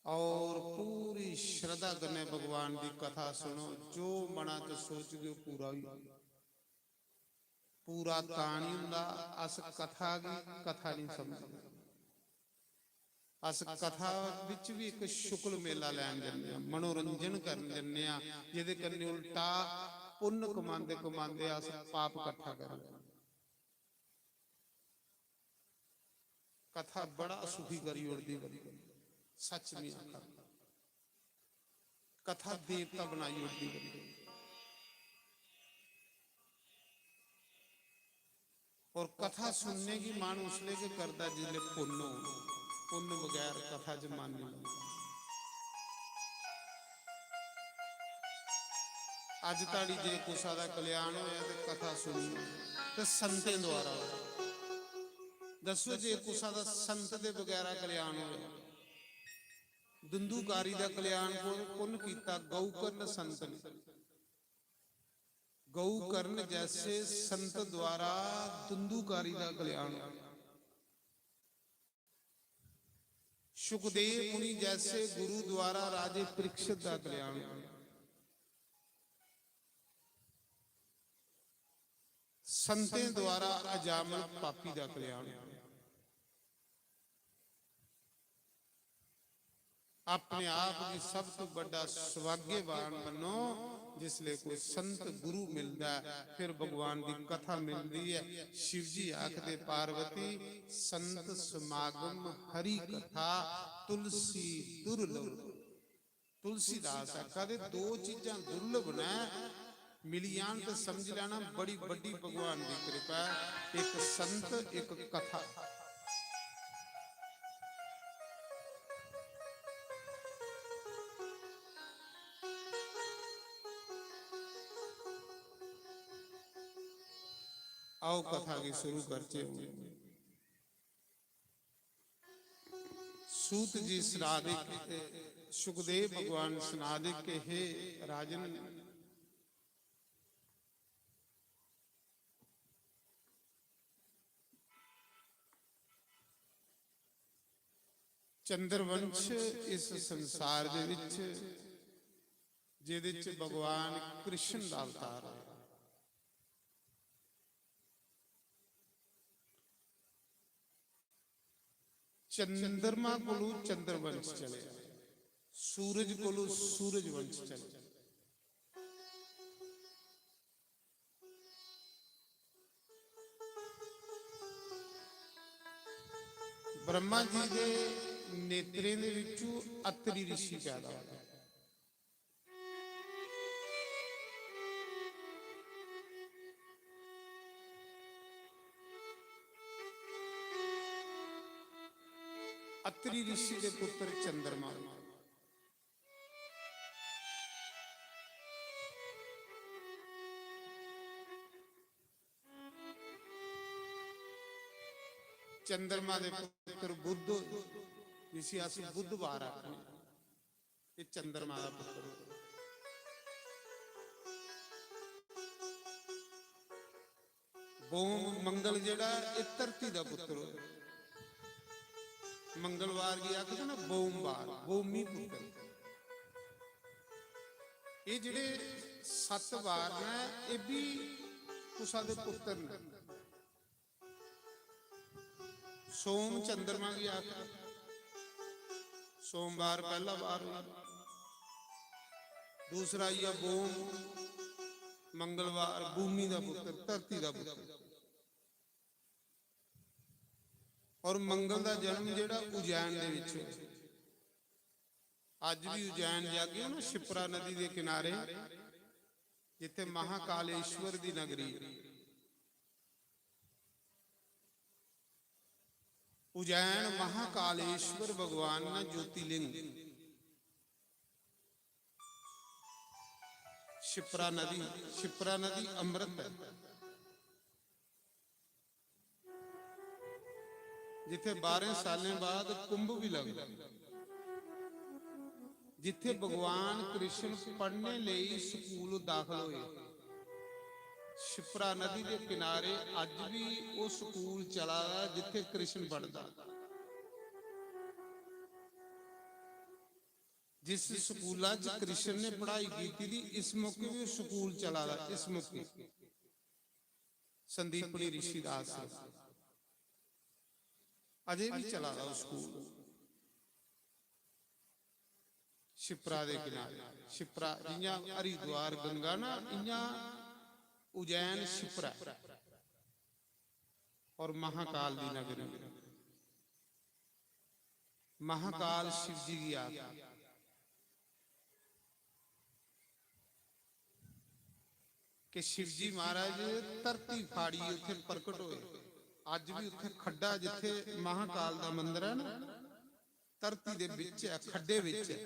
और पूरी श्रद्धा कन्नै भगवान दी कथा सुनो, जो मना च सोचगे ओह् पूरा होई जाए। पूरा तां नहीं हुंदा, अस कथा गी कथा नहीं समझदे। अस कथा बिच भी इक शुक्ल मेला लैन जन्ने आं, मनोरंजन करन जन्ने आं, जेह्दे कन्नै उल्टा पुन्न कमांदे कमांदे अस पाप कट्ठा करने आं। कथा बड़ा सुखी करी ओड़दी बंदे गी, सच नहीं आखा। कथा देवता बनाई ओड़दी बंदे गी। और कथा सुनने गी मन उसले गै करदा जिसले पुन्न हो। पुन्न बगैर कथा च मन नहीं लगदा। अज धड़ी जे कुसा दा कल्याण होया ते कथा सुनी ते संतें द्वारा होया। दस्सो जे कुसा दा संत दे बगैरा कल्याण होया। दुंदुकारी दा कल्याण कुन, कुन कीता? गौकर्ण संत ने। गौकर्ण जैसे संत द्वारा दुंदुकारी दा कल्याण होया। सुखदेव मुनि जैसे गुरु द्वारा राजे परीक्षित दा कल्याण होया। संतें द्वारा अजामल पापी दा कल्याण होया। अपने आप गी सब तो बड़ा सौभाग्यवान मन्नो। जिसले कोई संत गुरु मिलदा है, फिर भगवान की कथा मिलती है। शिव जी आखदे, "पार्वती, संत समागम हरि कथा, तुलसी दुर्लभ।" तुलसीदास आखा दे, दो चीजां दुर्लभ न, मिली जान ते समझी लैना बड़ी बड्डी भगवान दी कृपा ऐ। इक संत, इक कथा। आओ, कथा गी शुरू करचे। सूत जी सनादे, सुखदेव भगवान सनादे कि हे राजन, चंद्रवंश इस संसार दे विच, जेदे च भगवान कृष्ण दा अवतार होया, चंद्रमा कोलू चंद्रवंश चले, सूरज कोलू सूरजवंश चले। ब्रह्मा जी दे नेत्रें दे विचों अत्रि ऋषि पैदा होया। अत्रि ऋषि दे पुत्र चंद्रमा। चंद्रमा दे पुत्र बुध, जिसी अस बुधवार आखने, ये चंद्रमा दा पुत्र। बोम मंगल जेड़ा, ये धरती दा पुत्र। मंगलवार गी आखदे ना बोमवार, बोमी पुत्र। ये जेड़े सत्त वार न, ये भी कुसा दे पुत्र न। सोम चंद्रमा गी आखदे। सोमवार पैह्ला वार होई। दूसरा आई गेआ बोम, मंगलवार, भूमि दा पुत्र, धरती दा पुत्र। और मंगल दा जन्म जेह्ड़ा उज्जैन दे विच होया। अज्ज भी उज्जैन जागे ना, शिप्रा नदी दे किनारे, जिथे महाकालेश्वर दी नगरी है। उज्जैन महाकालेश्वर भगवान ना ज्योतिर्लिंग। शिप्रा नदी, शिप्रा नदी अमृत है। जिथे बारह सालें बाद कुंभ भी लगदा, जिथे भगवान कृष्ण पढ़ने लेई स्कूल दाखल होए, शिप्रा नदी दे किनारे अज्ज भी ओह स्कूल चला दा जिथे कृष्ण पढ़दा। जिस स्कूला च कृष्ण ने पढ़ाई कीती थी, इस मौके भी ओह स्कूल चला दा, इस मौके। संदीपनी ऋषि दा आश्रम अजे भी चला दा ओह स्कूल। शिप्रा दे किनारे, शिप्रा जियां हरिद्वार गंगा ना, इयां उज्जैन शिप्रा। और महाकाल दी नगरी, महाकाल शिव जी गी आखदे। कि शिवजी महाराज धरती फाड़ियै उत्थे प्रकट होए। अज्ज भी उत्थे खड्डा, जित्थे महाकाल दा मंदर है ना, धरती दे बिच ऐ, खड्डे बिच ऐ।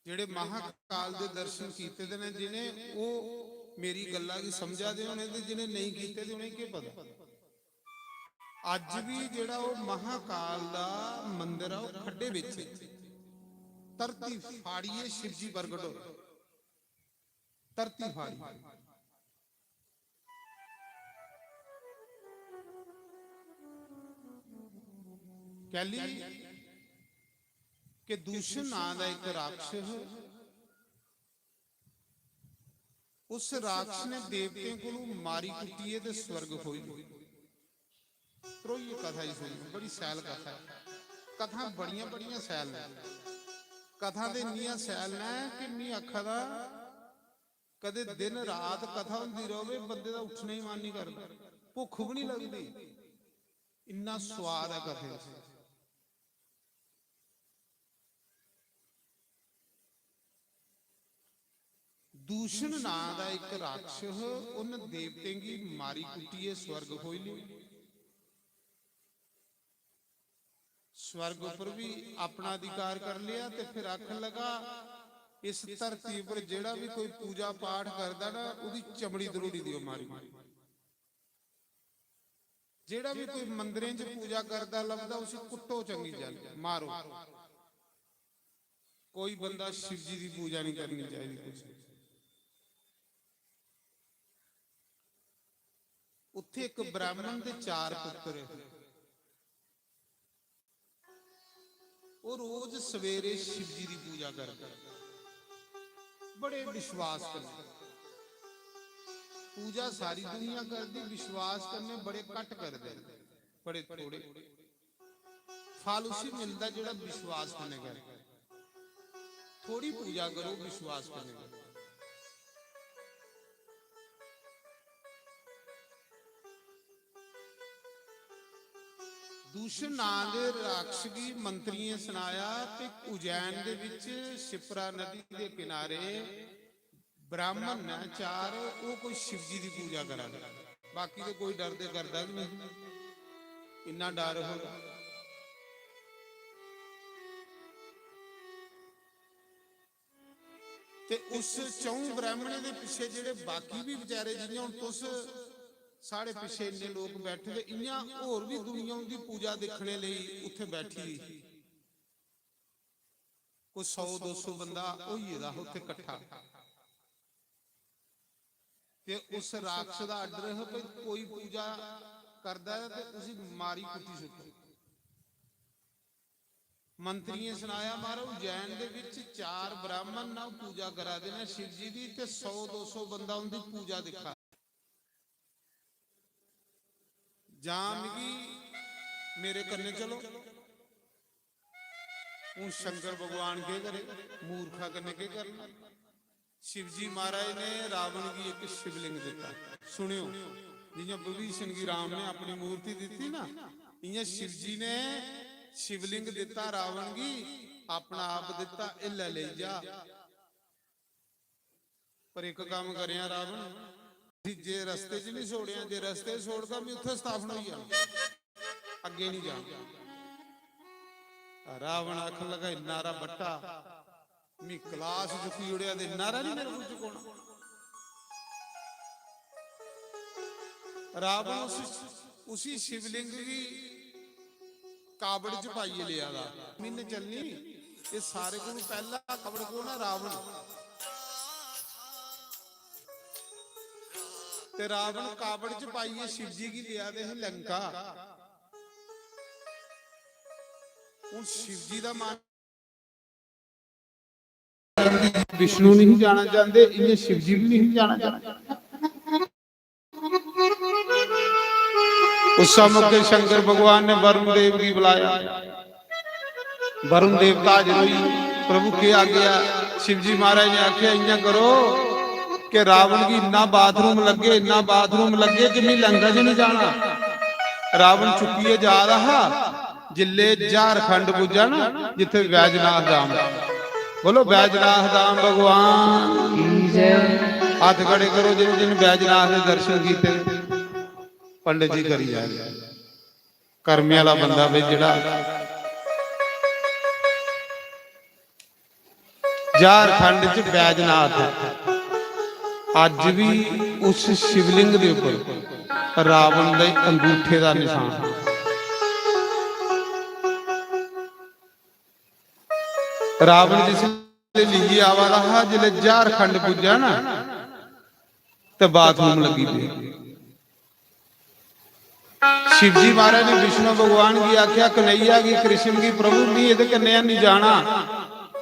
जेह्ड़े महाकाल दे दर्शन कीते दे ने जिनें, ओह मेरी गल्ला गी समझा दे होने, ते जिनें नेईं कीते दे उनेंगी केह् पता। अज्ज भी जेह्ड़ा ओह महाकाल दा मंदर ऐ, ओह खड्डे बिच ऐ। धरती फाड़ियै शिवजी प्रकट होए। धरती फाड़ी। कैली के दूषण नां दा इक राक्षस, उस राक्षस ने देवतें कोलू मारी कुट्टियै ते स्वर्ग खोई लेआ। त्रोइयै कथा ही सुनी, बड़ी सैल कथा है। कथां बड़ियां, बड़ियां सैल न। कथां ते इन्नियां सैल न कि मी आखा दा, कदे दिन रात कथा होंदी रवे, बंदे दा उट्ठने ही मन नहीं करदा, भुक्ख भी नहीं लगदी, इन्ना स्वाद है कथे च। दूषण नां दा इक राक्षस, उन देवतें गी मारी कुट्टियै स्वर्ग खोई लेआ। स्वर्ग उप्पर भी अपना अधिकार कर लिया ते फिर आखन लगा, इस धरती पर जेड़ा भी कोई पूजा पाठ करदा ना, ओदी चमड़ी दरोड़ी दियो मारी। जेड़ा भी कोई मंदिरें च पूजा करदा लभदा, उसी कुट्टो चंगी चाल्ली, मारो। कोई बंदा शिव जी दी पूजा नहीं करनी चाहिदी कुछ। उत्थे एक ब्राह्मण दे चार पुत्र हे। ओह रोज सवेरे शिव जी दी पूजा करदे, बड़े विश्वास कन्नै। पूजा सारी दुनिया करदी, विश्वास कन्नै बड़े घट करदे, बड़े थोड़े। फल उसी मिलदा जेड़ा विश्वास कन्नै करे। थोड़ी पूजा करो, विश्वास कन्नै करो। दूषण नां दे राक्षस गी मंत्रियें सनाया कि उज्जैन दे विच शिप्रा नदी दे किनारे ब्राह्मण ने चार, ओह कोई शिव जी दी पूजा करा दे, बाकी ते कोई डरदे करदा भी नहीं, इन्ना डर हो। ते उस चौं ब्राह्मणें दे पिच्छे जेड़े बाकी भी बेचारे, जियां हुन तुस साढ़े पिच्छे इन्ने लोक बैठे दे, इयां होर भी दुनिया उंदी पूजा दिक्खने लेई उत्थे बैठी दी। कोई सौ दो सौ बंदा होई गेदा हा उत्थे कट्ठा। ते उस राक्षस दा आर्डर हा कि कोई पूजा करदा ऐ ते उसी मारी कुट्टी सुट्टो। मंत्रियें सनाया, "महाराज, उज्जैन दे विच चार ब्राह्मण न, पूजा करा दे न शिव जी दी, ते सौ दो सौ बंदा उंदी पूजा दिक्खा।" जां मिगी मेरे कन्नै चलो। हून शंकर भगवान केह् करे, मूर्खा कन्नै केह् करना? शिवजी महाराज ने रावण गी इक शिवलिंग दित्ता। सुनेओ, जियां विभीषण गी राम ने अपनी मूर्ति दित्ती ना, इयां शिवजी ने शिवलिंग दित्ता रावण गी, अपना आप दित्ता, "एह् लै लेई जा।" पर इक कम्म करेआं रावण, जे रस्ते च नहीं छोड़ेआं, जे रस्ते च छोड़गा, मैं उत्थे स्थापन होई जाना, अग्गे नहीं जाना। रावण आखन लगा, "इन्ना हारा बट्टा, मी कलाश चुक्की ओड़ेआ ते इन्ना हारा नहीं मेरे कोल चुकोना।" रावण उस, उसी शिवलिंग गी कावड़ च पाइयै लेआ दा। म्हीने चलनी, एह् सारे कोलू पैह्ला कावड़ कौन ऐ? रावण। ते रावण कावड़ च पाइयै शिवजी गी लेआ दे हे लंका। हून शिवजी दा मन, विष्णु नहीं जाना चाहते, इन्हें शिवजी भी नहीं जाना चाहते। उस मौके शंकर भगवान ने वरुण देव गी बुलाया। वरुण देवता हाजिर होई, "प्रभु, केह् आज्ञा?" शिवजी महाराज ने आख्या, "इयां करो कि रावण गी इन्ना बाथरूम लग्गे, इन्ना बाथरूम लग्गे कि मी लंका च नहीं जाना।" रावण चुक्कियै जा रहा हा, जिल्ले झारखंड पुज्जा ना, जित्थे बैजनाथ धाम, बोलो, बैजनाथ धाम भगवान की जय। हाथ खड़े करो जिन जिन बैजनाथ दे दर्शन कीते। पंडित जी करी जाए। कर्मे आह्ला बंदा भाई जेह्ड़ा झारखंड च बैजनाथ ऐ, अज्ज भी उस शिवलिंग दे उप्पर रावण दे अंगूठे दा निशान। रावण जिसलै लेइयै आवा दा हा, जिसलै झारखंड पुज्जा ना, ते बाथरूम लग्गी पे। शिवजी महाराज ने विष्णु भगवान गी आख्या, "कन्हैया गी, कृष्ण गी, प्रभु, मी एह्दे कन्नै हैनी जाना,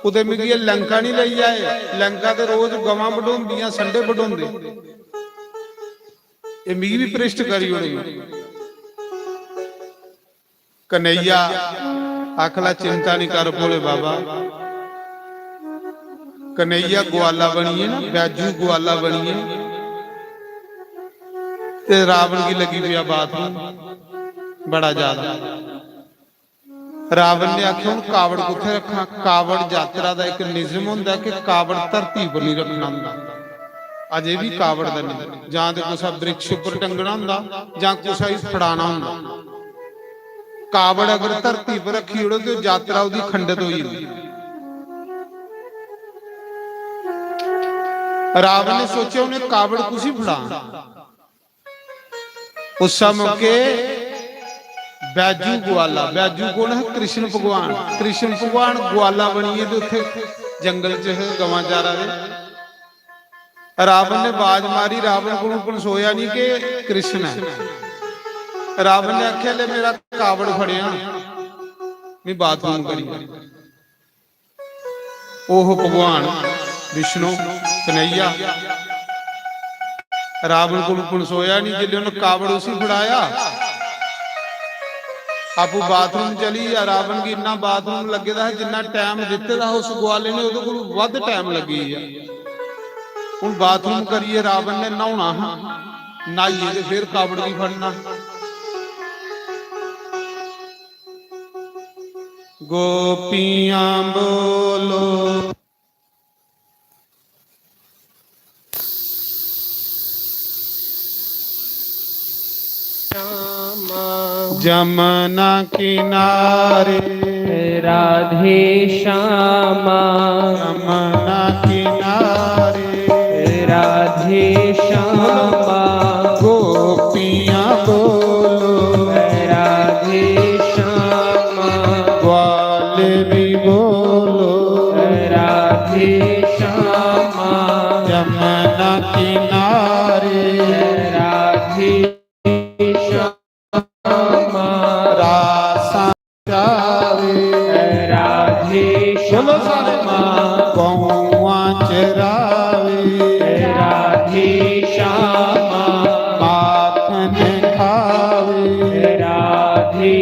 कुतै मिगी एह् लंका निं लेई जाए। लंका ते रोज गवां बढोंदियां, संडे बढोंदे, एह् मिगी बी भ्रिश्ट करी ओड़े।" कन्हैया आखला, "चिंता नहीं कर भोले बाबा।" कन्हैया ग्वाला बनिए ना, बैजू ग्वाला बनिए, ते रावण गी लगी पिया बाथरूम बड़ा ज्यादा। रावण ने आख्या, "हूं कावड़ कुत्थे रखां?" कावड़ यात्रा दा इक निजम होंदा कि कावड़ धरती पर नहीं रखना होंदा। अजे भी कावड़ दा नहीं, जां ते कुसै वृक्ष उप्पर टंगना होंदा, जां कुसै गी फड़ाना होंदा। कावड़ अगर धरती पर रखी ओड़ो ते जात्तरा ओह्दी खंडत होई जंदी। रावण ने सोचेआ, उ'नें कावड़ कुसी फड़ां? उस मौके बैजू ग्वाला, बैजू कौन है? कृष्ण भगवान। कृष्ण भगवान ग्वाला बनियै ते उत्थे जंगल च हे, गवां चारा दे। रावण ने बाज मारी, रावण कोलों पनसोया नहीं कि कृष्ण है। रावण ने आख्या, "ले मेरा कावड़ फड़ेआ, मैं बाथरूम करी।" ओह भगवान विष्णु कन्हैया रावण कोलों पनसोया नहीं, जिसले उन्हें कावड़ उसी फड़ाया, आपू बाथरूम चली गेआ। रावण गी इन्ना बाथरूम लग्गे दा हा, जिन्ना टाइम दित्ते दा हा उस ग्वाले ने, ओहदे कोलों वध टाइम लग्गी गेआ। हुन बाथरूम करियै रावण ने न्हौना हा, न्हाइयै ते फिर कावड़ गी फड़ना। गोपियां बोलो। श्यामा। जमुना किनारे। राधे श्यामा। जमुना किनारे। राधे श्यामा। गोपियां बोलो। राधे श्यामा। ग्वाले भी बोलो। राधे श्यामा। जमुना किनारे। राधे श्यामा। रासा चावे। राधे बोलो सारे। श्यामा। गौआं चरावे। राधे श्यामा। माखन खावे। राधे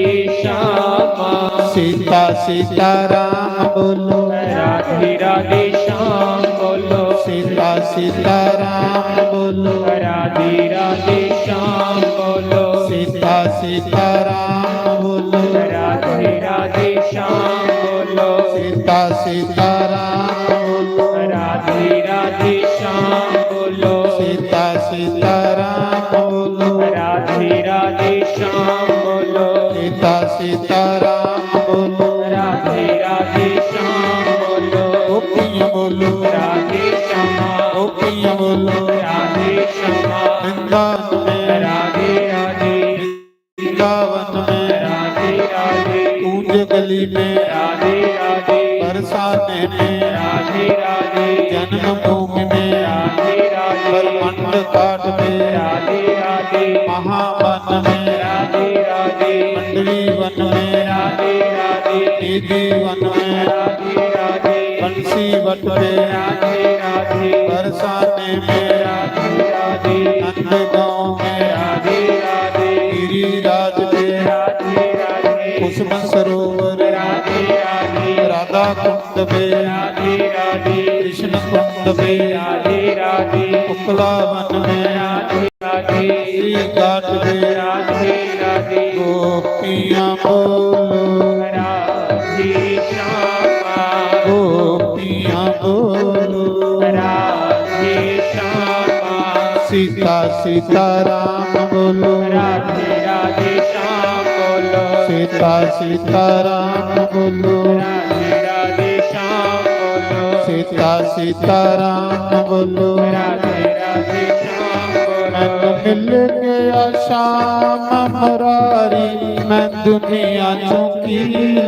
श्यामा। सीता सीताराम बोलो। राधे राधे श्याम बोलो। सीता सीताराम बोलो। राधे राधे श्याम बोलो। सीता सीताराम बोलो। राधे राधे श्याम बोलो। सीता सीताराम बोलो। राधे राधे श्याम बोलो। सीता सीताराम बोलो। राधे राधे श्याम बोलो। सीता सीताराम बोलो। राधे राधे श्याम बोलो। गोपियां बोलो। राधे श्यामा। गोपियां बोलो। राधे श्यामा। वृंदावन में। राधे राधे। वृंदावन में। राधे राधे। कूंज गली में। राधे राधे। बरसाने में। राधे राधे। जन्मभूमि में। राधे राधे। बरमंड घाट में। राधे राधे। महावन में। राधे राधे। मंडली वन में। राधे राधे। निधि वन में। राधे राधे। बंसी वट में। राधे राधे। बरसाने में। राधे राधे। नंदगांव में। राधे राधे। गिरिराज में। राधे राधे। कुसुम सरोवर। राधे राधे। राधा कुंड में। राधे राधे। कृष्ण कुंड में। राधे राधे। शुक्लावन में। राधे राधे। श्री घाट में। राधे राधे। गोपियां बोलो। राधे श्यामा। गोपियां बोलो। राधे श्यामा। सीता सीताराम बोलो। राधे राधे श्याम बोलो। सीता सीताराम बोलो। राधे राधे श्याम बोलो। सीता सीताराम बोलो। राधे राधे श्याम बोलो। मैनू मिल गया श्याम मुरारी, मैं दुनिया चों की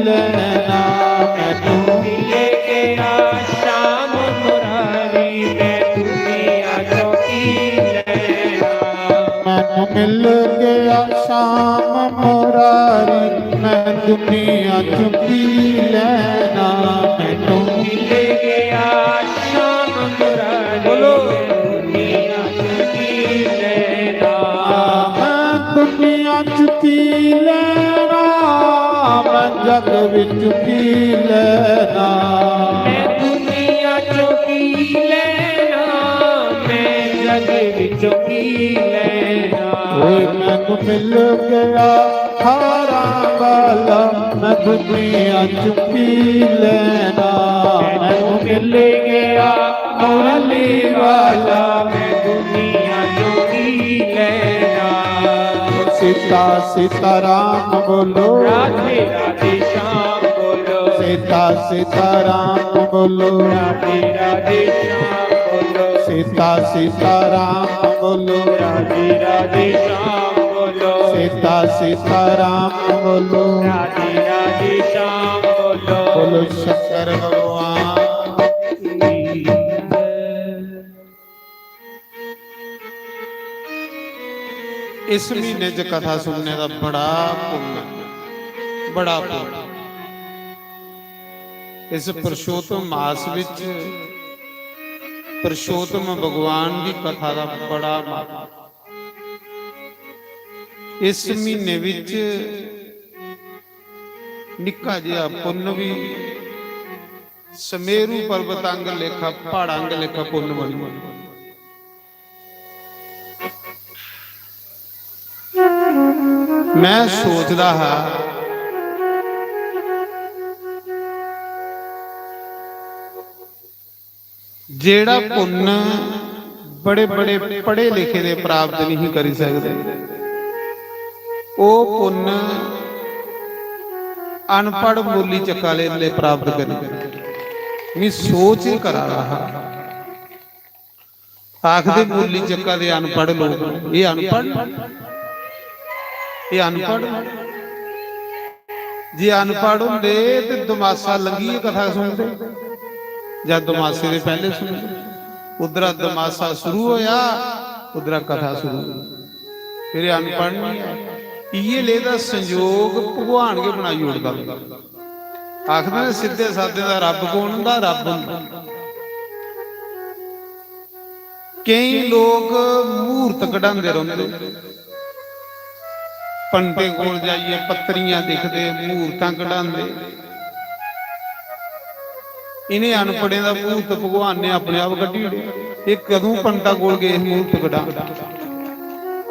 लेना। मैनू मिल गया श्याम मुरारी, मैं दुनिया चों की लेना। मैनू मिल गया श्याम मुरारी, मैं दुनिया चों की लेना। मैनू मिल गया श्याम मुरारी, बोलो। दुनिया चों की लेना। मैं दुनिया चों की लेना, मैं जग विच की लेना। मैं दुनिया चों की लेना, मैं जग विचों की लेना। ओए मैनू मिल गया हारां वाला, मैं दुनिया चों की लेना। मैनू मिल गया मौली वाला, मैं दुनिया जोगी लैला। सीता सीता राम बोलो, राधे राधे श्याम बोलो। सीता सीता राम बोलो, राधे राधे श्याम बोलो। सीता सीता राम बोलो, राधे राधे श्याम बोलो। सीता सीता राम बोलो, राधे राधे श्याम बोलो। बोलो शंकर भगवान की। इस महीने च कथा सुनने दा बड़ा पुन्न ऐ, बड़ा पुन्न। इस पुरुषोत्तम मास विच पुरुषोत्तम भगवान दी कथा दा बड़ा महत्व। इस महीने विच निक्का जिहा पुन्न भी समेरू पर्वत आंगर लेखा, पहाड़ां आंगर लेखा पुन्न बनी। मैं सोचदा हा, जेड़ा पुन्न बड़े बड़े पढ़े लिखे दे प्राप्त नहीं करी सकदे, ओह पुन्न अनपढ़ मूली चक्का आह्ले प्राप्त करी। मैं सोच ही करा दा हा। आखदे मूली चक्का दे अनपढ़ लोक, एह् अनपढ़ न? एह् अनपढ़ न? जे अनपढ़ होंदे ते दमासा लंघियै कथा सुनदे, जां दमासे दे पैह्ले सुनदे? उद्धरा दमासा शुरू होया, उद्धरा कथा शुरू होई। फिर एह् अनपढ़ नहीं ऐ। इ'यै लेह दा संयोग भगवान गै बनाई ओड़दा। आखदे न, सिद्धे साधे दा रब्ब कौन होंदा? रब्ब होंदा। केईं लोक मूर्त कढांदे रौंह्दे, पंडतें कोल जाइयै पत्तरियां दिखदे, मूर्तां कढांदे। इ'नें अनपढ़ें दा मूर्त भगवान ने अपने आप कड्ढी ओड़ेआ। एह् कदूं पंडता कोल गे हे मूर्त कढान?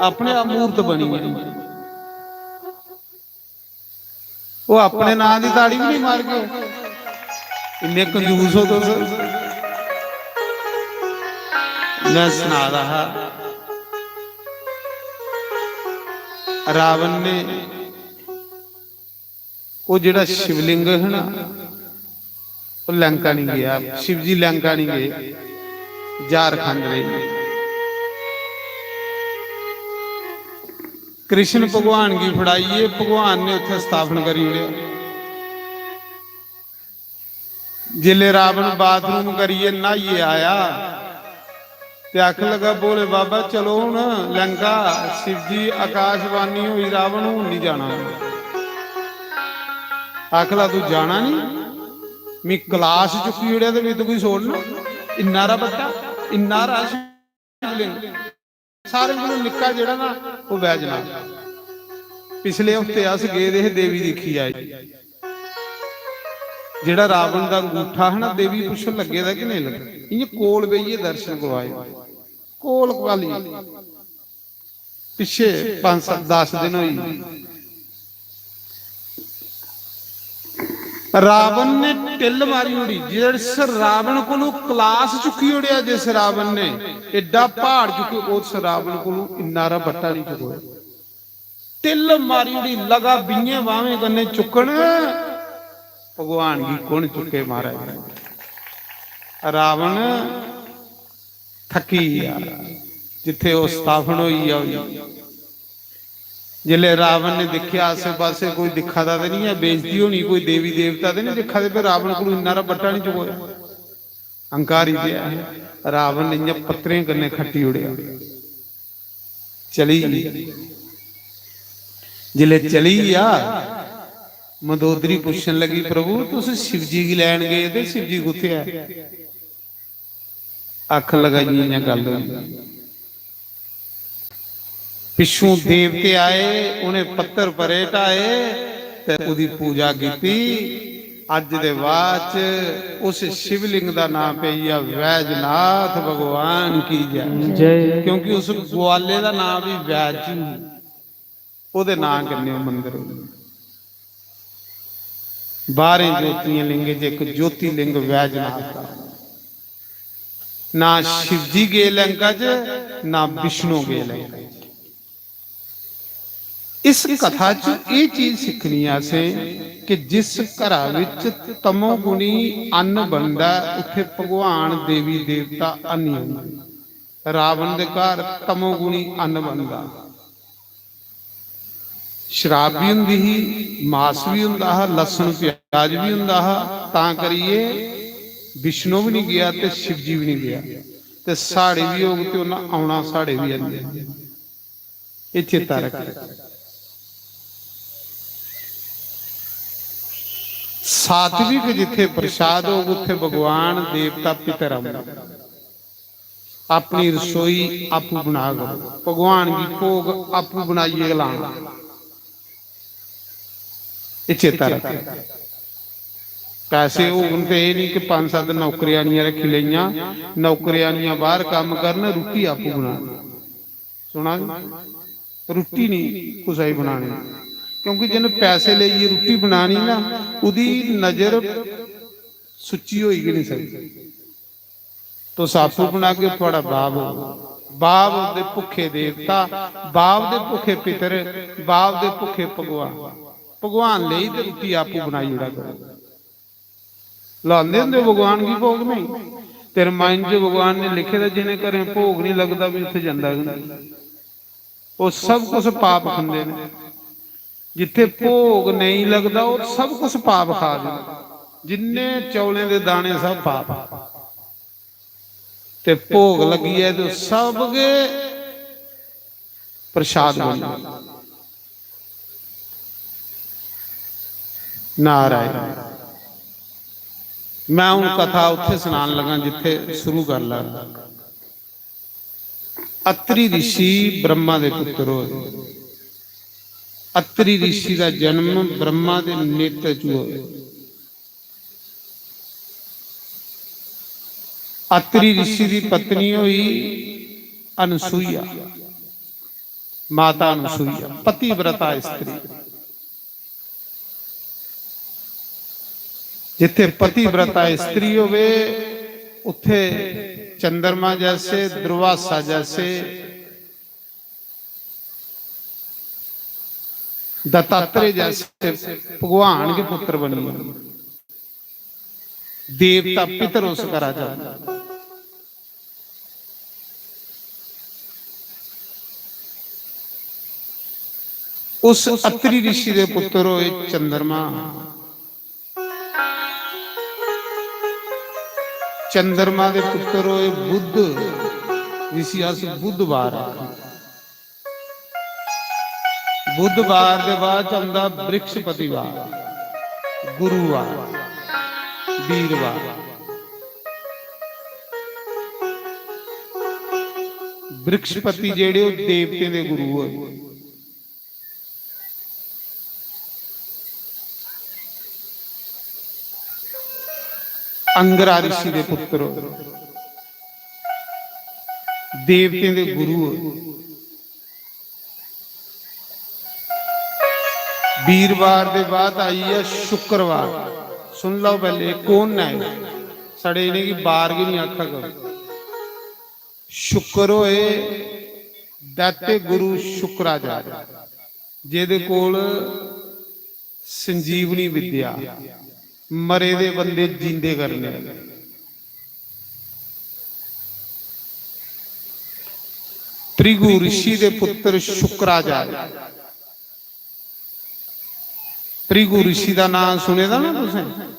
अपने आप मूर्त बनी गेई। ओह् अपने नां दी ताड़ी भी नहीं मारगे, इन्ने कंजूस हो तुस। मैं सना दा हा, रावण ने ओह् जेह्ड़ा शिवलिंग है ना, ओह् लंका नहीं गया, शिव जी लंका नहीं गए, झारखंड रेह्। कृष्ण भगवान गी फड़ाइयै भगवान ने उत्थै स्थापन करी ओड़ेआ। जिसलै रावण बाथरूम करियै न्हाइयै आया ते आखन लगा, "भोले बाबा, चलो हून लंका, शिव जी आकाशवाणी होई, रावण हून नहीं जाना।" आखला, "तू जाना नहीं? मी कलाश चुक्की ओड़ेआ ते मी तुगी छोड़ना? इन्ना हारा बट्टा, इन्ना हारा शिवलिंग।" सारें कोलों निक्का जेह्ड़ा ना, ओह् बैजनाथ। पिछले हफ्ते अस गेदे हे, देवी दिक्खी आए। जेह्ड़ा रावण दा अंगूठा हा ना, देवी पुच्छन लग्गे दा कि नेईं लग्गे, इ'यां कोल बेहियै दर्शन करोआए, कोल कवाली। पिच्छे पंज सत्त, दस दिन होई गे। रावण ने टिल्ल मारी ओड़ी, जिस रावण कोलू कलाश चुक्की ओड़ेआ, जिस रावण ने एड्डा प्हाड़ चुक्की, उस रावण कोलू इन्ना हारा बट्टा नहीं चुकोया। टिल्ल मारी ओड़ी, लगा बीहें बाह्में कन्नै चुक्कन, भगवान गी कु'न चुक्के महाराज? रावण थक्की गेआ, जित्थे ओह् स्थापन होई गेआ, होई गेआ। जिसलै रावण ने दिक्खेआ आसे पासे कोई दिक्खा दा ते नहीं ऐ, बेइज्जती होनी, कोई देवी देवता ते नहीं दिक्खा दे, फिर रावण कोलू इन्ना हारा बट्टा नहीं चुकोया। अहंकारी ते ऐ, रावण ने इ'यां पत्तरें कन्नै खट्टी ओड़ेआ, चली गेआ। जिसलै चली गेआ, मंदोदरी पुच्छन लगी, "प्रभु, तुस शिवजी गी लैन गए ते शिवजी कुत्थै ऐ?" आखन लगा, "इ'यां इ'यां गल्ल होई।" पिच्छों देवते आए, उ'नें पत्थर परे ढाए ते ओह्दी पूजा कीती। अज्ज दे बाद च उस शिवलिंग दा नां पेई गेआ बैजनाथ भगवान की जय। जय। क्योंकि उस ग्वाले दा नां भी बैजू, ओह्दे नां कन्नै ओह् मंदर होई गेआ। बाह्रें ज्योतिर्लिंगें च इक ज्योतिर्लिंग बैजनाथ दा। ना शिवजी गे लंका च, ना विष्णु गे लंका च। इस कथा च एह् चीज सिक्खनी ऐ असें कि जिस घरा विच तमोगुणी अन्न बनदा ऐ, उत्थे भगवान, देवी देवता हैनी होंदे। रावण दे घर तमोगुणी अन्न बनदा। शराब भी होंदी ही, मास भी होंदा हा, लस्सण प्याज भी होंदा हा। तां करियै विष्णु भी नहीं गया ते शिवजी भी नहीं गया। ते साढ़े भी होग ते उन्हें औना, साढ़े भी आंदे। एह् चेता रख। सात्विक जिथे प्रसाद होग, उत्थे भगवान, देवता, पितर औंदे। अपनी रसोई आपू बना करो, भगवान गी भोग आपू बनाइयै लाना। एह् चेता रख। पैसे होन ते एह् निं कि पंज सत्त नौकरियानियां रक्खी लेइयां, नौकरियानियां बाहर कम्म करन, रुट्टी आपू बनान। सुना दे? रुट्टी निं कुसै गी बनानी, क्योंकि जिन्न पैसे लेइयै रुट्टी बनानी ना, ओह्दी नजर सुच्ची होई गै निं सकदी। तुस आपूं बनागे, थुआढ़ा बाप होग। बाप दे भुक्खे देवता, बाप दे भुक्खे पितर, बाप दे भुक्खे भगवान। भगवान लेई ते रुट्टी आपूं बनाई ओड़ा करो। लांदे होंदे भगवान गी भोग? नहीं। ते रामायण च भगवान ने लिखे दा, जिनें घरें भोग नहीं लगदा, भी उत्थे जंदा गै नहीं। ओह् सब कुछ पाप खंदे ने। जित्थे भोग नेईं लगदा, ओह् सब कुछ पाप खा दे। जिन्ने चौलें दे दाने, सब पाप। ते भोग लग्गी जाए ते सब गै प्रसाद बनी जाए। नारायण। मैं हूं कथा उत्थे सनान लगा जित्थे शुरू कर लगा। अत्रि ऋषि ब्रह्मा दे पुत्र होए। अत्रि ऋषि दा जन्म ब्रह्मा दे नेत्र च होए। अत्रि ऋषि दी पत्नी होई अनसुईया, माता अनसुईया, पतिव्रता स्त्री। जिथे पतिव्रता स्त्री होवे, उत्थे चंद्रमा जैसे, दुर्वासा जैसे, दत्तात्रेय जैसे भगवान के पुत्र बनिए, देवता पितर उस करा जाते। उस अत्रि ऋषि दे पुत्र होए चंद्रमा। चंद्रमा दे पुत्र होए बुध, जिसी अस बुधवार आखने। बुधवार दे बाद च औंदा बृहस्पतिवार, गुरुवार, वीरवार। बृहस्पति जेह्ड़े ओह् देवतें दे गुरु होए। अंगरा ऋषि दे पुत्र, देवतें दे गुरु। वीरवार दे बाद आई गेआ शुक्रवार। सुन लैओ पैह्ले, एह् कौन न एह्? साढ़े इ'नेंगी बार गै निं आखा करो। शुक्र होए दैत्य गुरु शुक्राचार्य, जेह्दे कोल संजीवनी विद्या, मरे दे बंदे जींदे करने। भृगु ऋषि दे पुत्र शुक्राचार्य। भृगु ऋषि दा नां सुने दा ना तुसें?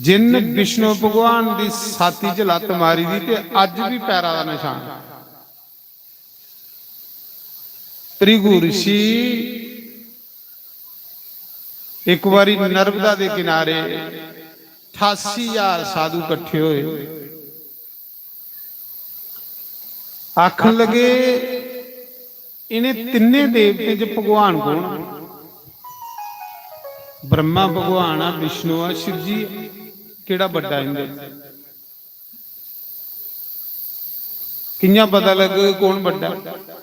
जिन विष्णु भगवान दी छाती च लत्त मारी दी ते अज्ज बी पैरा दा नशान। भृगु ऋषि इक बारी नर्मदा दे किनारे ठासी हजार साधु कट्ठे होए। आखन लगे, इ'नें तिन्ने देवतें च भगवान कौन? ब्रह्मा भगवान आ, विष्णु आ, शिवजी, केह्ड़ा बड्डा इं'दे च? कि'यां पता लग्गग कौन बड्डा,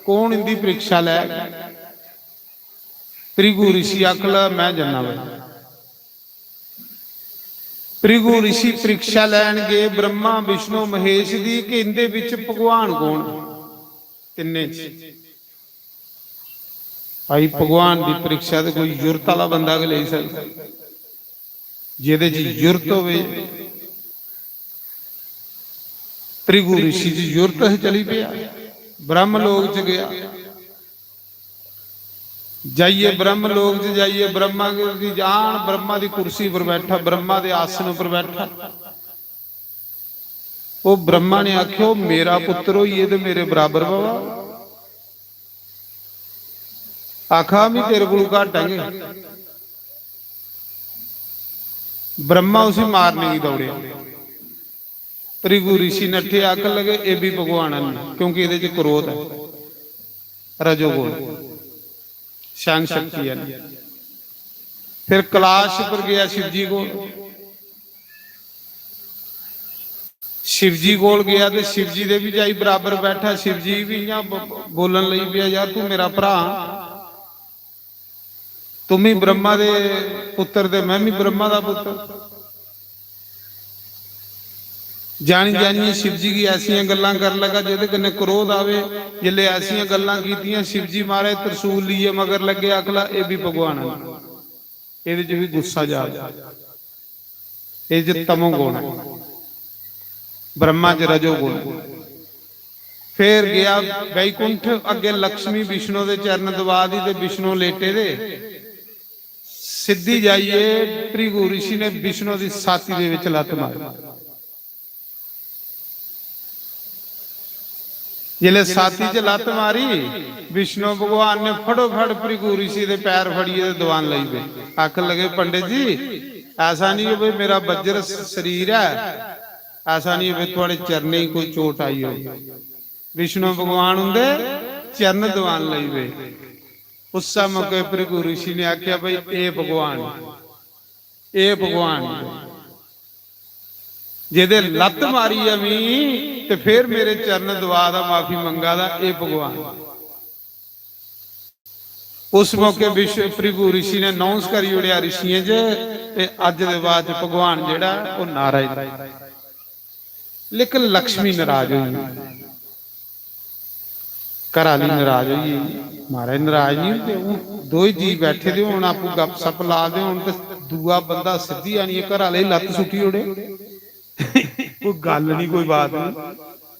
कौन इं'दी परीक्षा लैग? भृगु ऋषि आखन लगा, "मैं जन्ना भाई।" भृगु ऋषि परीक्षा लैन गे ब्रह्मा, विष्णु, महेश दी कि इंदे बिच भगवान कौन? तिन्ने च भाई भगवान दी परीक्षा ते कोई युरत आह्ला बंदा गै लेई सकदा, जेह्दे च युरत होवे। भृगु ऋषि च युरत है, चली पेआ, ब्रह्म लोक च गया। जाइयै ब्रह्म लोक च जाइयै ब्रह्मा दी जान, ब्रह्मा दी कुर्सी पर बैठा, ब्रह्मा दे आसन पर बैठा। ओ ब्रह्मा ने आखेआ, "ओ मेरा पुत्र होइयै ते मेरे बराबर बाबा।" आखा, "मी तेरे कोलू घट्ट आं के?" ब्रह्मा उसी मारने गी दौड़े। भृगु ऋषि नट्ठे, आखन लगे, "एह् बी भगवान न, क्योंकि एह्दे च क्रोध ऐ, रजोगुण, सैहन शक्ति ऐ।" फिर कैलाश पर गया शिव जी कोल। शिव जी कोल गया ते शिव जी दे बी जाई बराबर बैठा। शिव जी बी इ'यां ब-, ब-, बोलन लगी पेआ, "यार, तू मेरा भ्राऽ, तुम ही ब्रह्मा दे पुत्र ते मैं भी ब्रह्मा दा पुत्र।" जानी जानियै शिव जी गी ऐसियां गल्लां कर लगा जेह्दे कन्नै क्रोध आवे। जिसले ऐसियां गल्लां कीतियां, शिव जी महाराज त्रिशूल लेइयै मगर लग्गे, आखला, "एह् बी भगवान ऐ।" एह्दे च बी गुस्सा जा, एह्दे च तमोगुण ऐ, ब्रह्मा च रजोगुण। फिर गया बैकुंठ, अग्गे लक्ष्मी विष्णु दे चरण दबा दी ते विष्णु लेटे दे। सिद्धी जाइयै भृगु ऋषि ने विष्णु दी छाती दे विच लत्त मारी। जिसलै छाती च लत्त मारी, विष्णु भगवान ने फटोफट भृगु ऋषि दे पैर फड़ियै ते दबान लगी पे। आखन लगे, "पंडित जी, ऐसा नहीं हो भाई, मेरा बज्र स-, शरीर है, ऐसा नहीं हो भाई थुआड़े चरणें गी कोई चोट आई हो।" विष्णु भगवान उंदे चरण दबान लगी पे। उस मौके भृगु ऋषि ने आख्या, "भाई, ए भगवान, ए भगवान, जेदे लत्त मारी ऐ मी ते फिर मेरे चरण दबा दा, माफी मंगा दा, ए भगवान।" उस मौके विश्व भृगु ऋषि ने अनाउंस करी ओड़ेआ ऋषियें च, ते अज्ज दे बाद च भगवान जेह्ड़ा ऐ, ओह् नारायण। लेकिन लक्ष्मी नाराज होई गेई, घर आह्ली नाराज होई गेई। महाराज नाराज नहीं होंदे, हून दोए जी बैठे दे होन, आपूं गपशप ला दे होन ते दूआ बंदा सिद्धी आनियै घर आह्ले गी लत्त सुट्टी ओड़े। कोई गल्ल नहीं, कोई बात नहीं।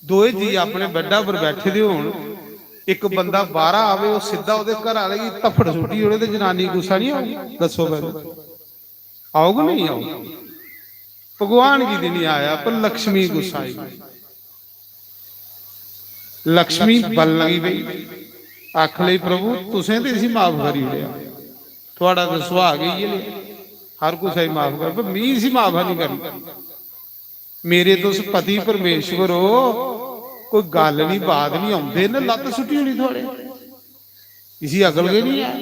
दोए जी अपने बैडा पर बैठे दे होन, इक बंदा बाहरा आवे, ओह् सिद्धा ओह्दे घर आह्ले गी धफ्फड़ सुट्टी ओड़े ते जनानी गुस्सा नहीं औग? दस्सो पैह्लें, औग नहीं औग? भगवान गी ते नहीं आया, पर लक्ष्मी गुस्सा आई। लक्ष्मी बलन लगी पेई, आखन लगी, "प्रभु, तुसें ते इसी माफ करी ओड़ेआ, थुआड़ा ते सुभाऽ गै इ'यै नेहा, हर कुसै गी माफ कर, पर मी इसी माफ नहीं करना। मेरे तुस पति परमेश्वर हो, कोई गल्ल नहीं, बात नहीं, औंदे न लत्त सुट्टी ओड़ी थुआड़े, इसी अकल गै नहीं ऐ,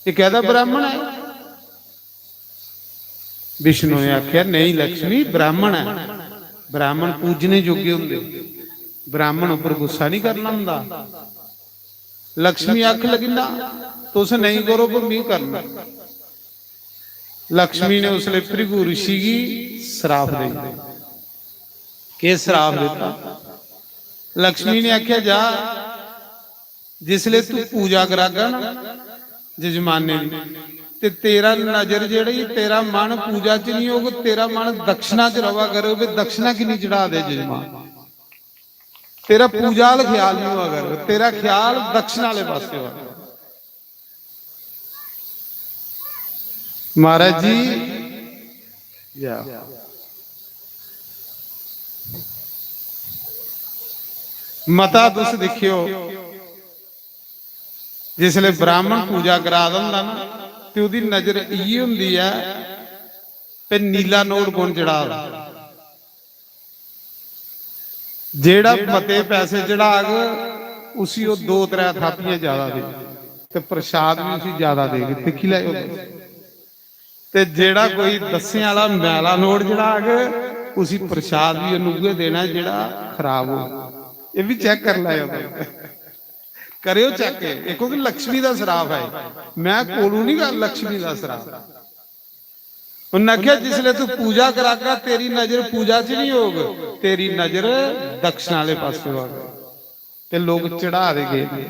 एह् कैह्दा ब्राह्मण ऐ?" विष्णु ने आख्या, "नहीं लक्ष्मी, ब्राह्मण ऐ, ब्राह्मण पूजने योग्य होंदे, ब्राह्मण उप्पर गुस्सा नहीं करना होंदा।" लक्ष्मी आख लगी, "ना, तुस नहीं करो, पर मी करना।" लक्ष्मी ने उसले भृगु ऋषि गी श्राप दे दित्ता। केह् श्राप दित्ता? लक्ष्मी ने आख्या, "जा, जिसले तू पूजा करागा ना जजमाने दी, ते तेरा नजर जेह्ड़ी, तेरा मन पूजा च नहीं होग, तेरा मन दक्षिणा च रवा करग, भी दक्षिणा किन्नी चढ़ा दे जजमान। तेरा पूजा आह्ला ख्याल नहीं होआ करग, तेरा ख्याल दक्षिणा आह्ले पासे होआ करग।" महाराज जी, या। मता तुस दिक्खेओ, जिसले ब्राह्मण पूजा करा दा होंदा ना, ते ओह्दी नजर इ'यै होंदी ऐ ते नीला नोट कौन चढ़ा दा। जेह्ड़ा मते पैसे चढ़ाग, उसी ओह् दो त्रै थापियां ज्यादा देग ते प्रसाद भी उसी ज्यादा देग। दिक्खी लैओ तुस। ते जेह्ड़ा कोई दस्सें आह्ला मैला नोट चढ़ाग, उसी प्रसाद भी उन्नै उ'ऐ देना जेह्ड़ा खराब होग। एह् बी चेक करी लैओ तुस। करेओ चेक, एह् क्योंकि लक्ष्मी दा सराप ऐ। मैं कोलू नहीं गा, लक्ष्मी दा सराप। उन्नै आखेआ, "जिसलै तू पूजा करागा, तेरी नजर पूजा च नहीं होग, तेरी नजर दक्षिणा आह्ले पासै होग।" ते लोक चढ़ा दे गे।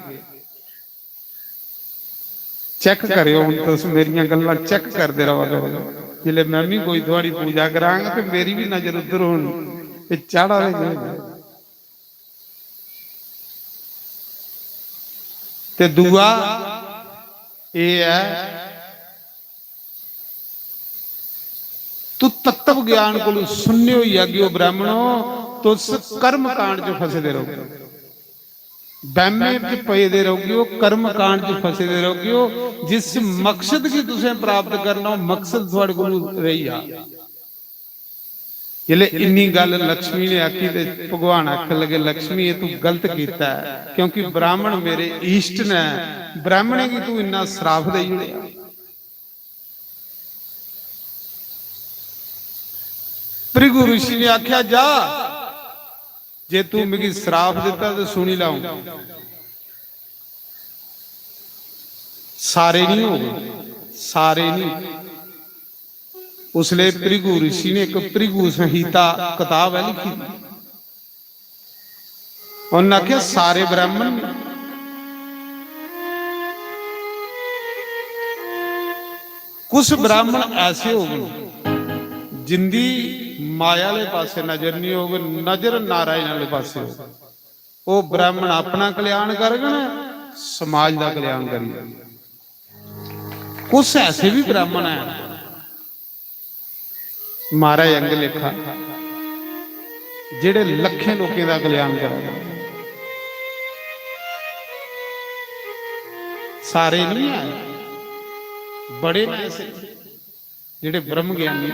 चेक करेओ, हुन तुस मेरियां गल्लां चेक करदे रवा करो। जिसलै मैं बी कोई थुआड़ी पूजा करांग ते मेरी बी नजर उद्धर होनी, ते चढ़ा दे गे। ते दूआ एह् ऐ, तू तत्व ज्ञान कोलू सुन्ने होई जागियो ब्राह्मणो, तुस कर्म कांड च फसे दे रहोगे, बैह्मे च पेदे रहोगियो, कर्म कांड च फसे दे रहोगियो। जिस मकसद गी तुसें प्राप्त करना, ओह् मकसद थुआड़े कोलू रेही जा। जिसलै इन्नी गल्ल लक्ष्मी ने आखी ते भगवान आखन लगे, "लक्ष्मी, एह् तू गलत कीता ऐ, क्योंकि ब्राह्मण मेरे इष्ट न, ब्राह्मणें गी तू इन्ना श्राप देई ओड़ेआ।" भृगु ऋषि ने आखेआ, "जा, जे तू मिगी श्राप दित्ता ते सुनी लैऊं।" सारे नहीं होग, सारे नहीं। उसले भृगु ऋषि ने एक भृगु संहिता कताब है लिखी दी। उन्नै आखेआ, "सारे ब्राह्मण नहीं, कुछ ब्राह्मण ऐसे होग जिंदी माया आह्ले पासे नजर नहीं होग, नजर नारायण आह्ले पासे होग। ओह् ब्राह्मण अपना कल्याण करगन, समाज दा कल्याण करगन।" कुछ ऐसे भी ब्राह्मण है, महाराज अंग लेखा, जेड़े लखें लोकें दा कल्याण करा दे। सारे नहीं आए, बड़े न ऐसे जेड़े ब्रह्म ज्ञानी।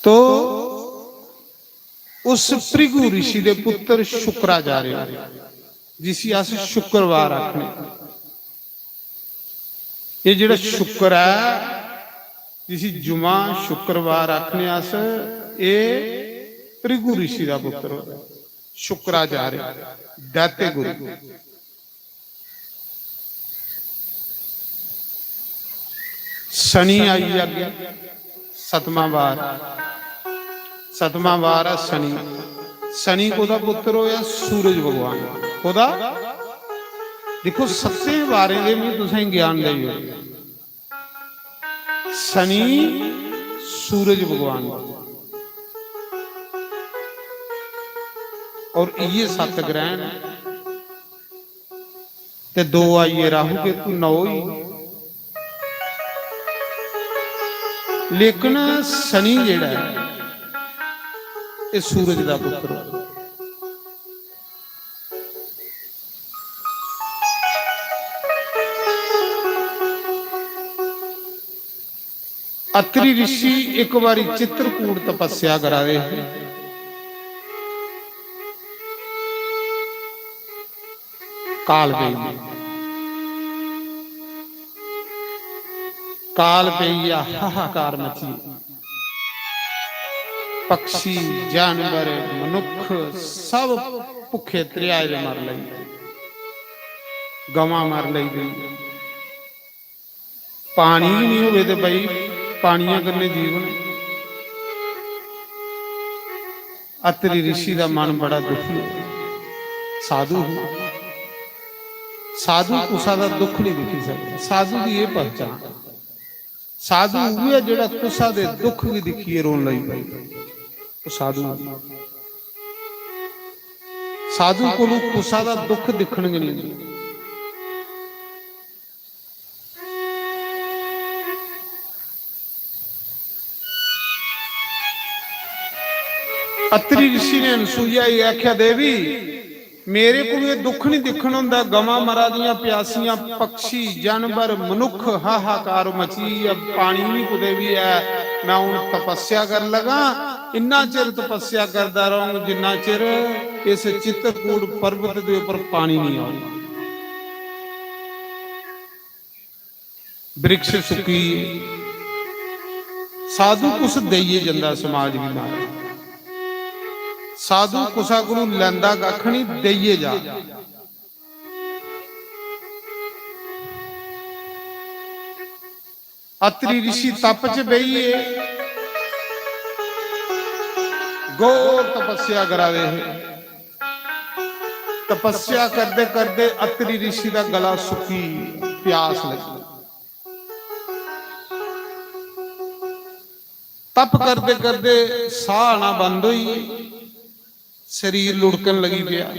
तो उस भृगु ऋषि दे पुत्र शुक्राचार्य, जिसी अस शुक्रवार आखने, ये जेड़ा शुक्र है, जिसी जुमा शुक्रवार आखने अस, ये भृगु ऋषि दा पुत्र शुक्राचार्य, दैत्य गुरु। शनि आई अग्गें, सतमां वार, सतमां वार ऐ शनि। शनि कोदा पुत्र होया? सूरज भगवान। कोदा? दिक्खो, सत्तें वारें दे भी तुसें ज्ञान देई ओड़े। शनि सूरज भगवान दा। और इये सत्त ग्रह न। ते दो आई गे राहु केतु, नौ होई। लेकिन शनि जेड़ा ऐ, एह् सूरज दा पुत्र। अत्रि ऋषि इक बारी चित्रकूट तपस्या करा दे हे। काल पेई गेआ। काल पेई गेआ, हाहाकार मची गेआ। पक्षी, जानवर, मनुक्ख सब भुक्खे त्रेहाए दे मर लगी। गवां मर लगी। पानी गै निं होवे ते भाई, पानिया कन्नै जीवन। अत्रि ऋषि दा मन बड़ा दुखी होया। साधु हे। साधु कुसा दा दुख नहीं दिक्खी सकदा। साधु दी एह् पहचान। साधु उ'ऐ जेह्ड़ा कुसा दे दुख गी दिक्खियै रोन लगी पवे। ओह् साधु। साधु कोलू कुसा दा दुख दिक्खन गै नहीं। अत्रि ऋषि ने अनसुईया गी आख्या, "देवी, मेरे कोलू एह् दुख नहीं दिक्खन होंदा, गवां मरा दियां प्यासियां, पक्षी, जानवर, मनुक्ख, हाहाकार मची, अब पानी नहीं कुतै भी ऐ। मैं हून तपस्या कर लगा।" इन्ना चिर तपस्या करदा रहूं जिन्ना चिर इस चित्रकूट पर्वत दे उपर पानी नहीं आऊगा। वृक्ष सुक्की गे। साधु कुछ देइयै जंदा समाज गी, माता। साधु कुसा कोलू लैंदा कक्ख नहीं, देइयै जा। अत्रि ऋषि तप च बेहियै घोर तपस्या करा दे हे। तपस्या करदे करदे अत्रि ऋषि दा गला सुक्की, प्यास लगी। तप करदे करदे साह आना बंद होई गे, शरीर लुढ़कन लगी पेआ।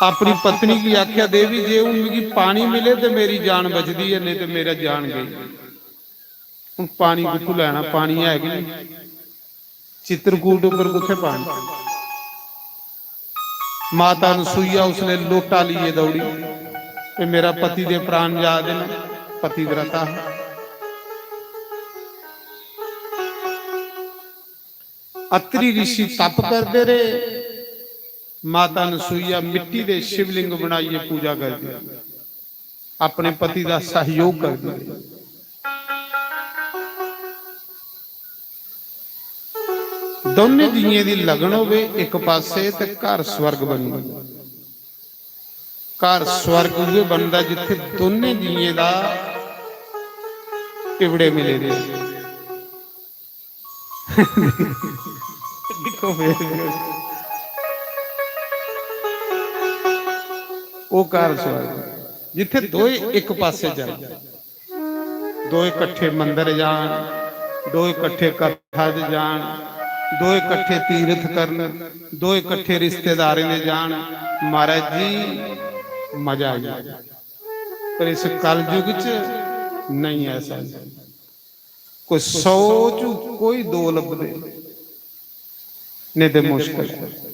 अपनी पत्नी गी आखेआ, "देवी, जे हून मिगी पानी मिले ते मेरी जान बचदी ऐ, नेईं ते मेरा जान गई।" हून पानी कुत्थूं लैना? पानी है गै नहीं। चित्रकूट उप्पर कुत्थै पानी? माता अनसुईया उसलै लोटा लेइयै दौड़ी, "ते मेरा पति दे प्राण जा दे न।" पतिव्रता हा। अत्रि ऋषि तप करदे रेह्। माता अनसुईया मिट्टी दे शिवलिंग बनाइयै पूजा करदी, अपने पति दा सहयोग करदी। दोनें जियें दी लगन होवे इक पासे ते घर स्वर्ग बनी जंदा। घर स्वर्ग उ'ऐ बनदा जित्थे दोनें जियें दा टिबड़े मिले दे। दिक्खो फिर, ओह् घर स्वर्ग जित्थे दोए इक पासे चल, दोए कट्ठे मंदर जान, दोए कट्ठे कथा च जान, दोए कट्ठे तीर्थ करन, दोए कट्ठे रिश्तेदारें दे जान। महाराज जी, मजा आई जाए। पर इस कलयुग च नहीं ऐसा। कोई सौ चू कोई दो लभदे, नहीं ते मुश्किल है।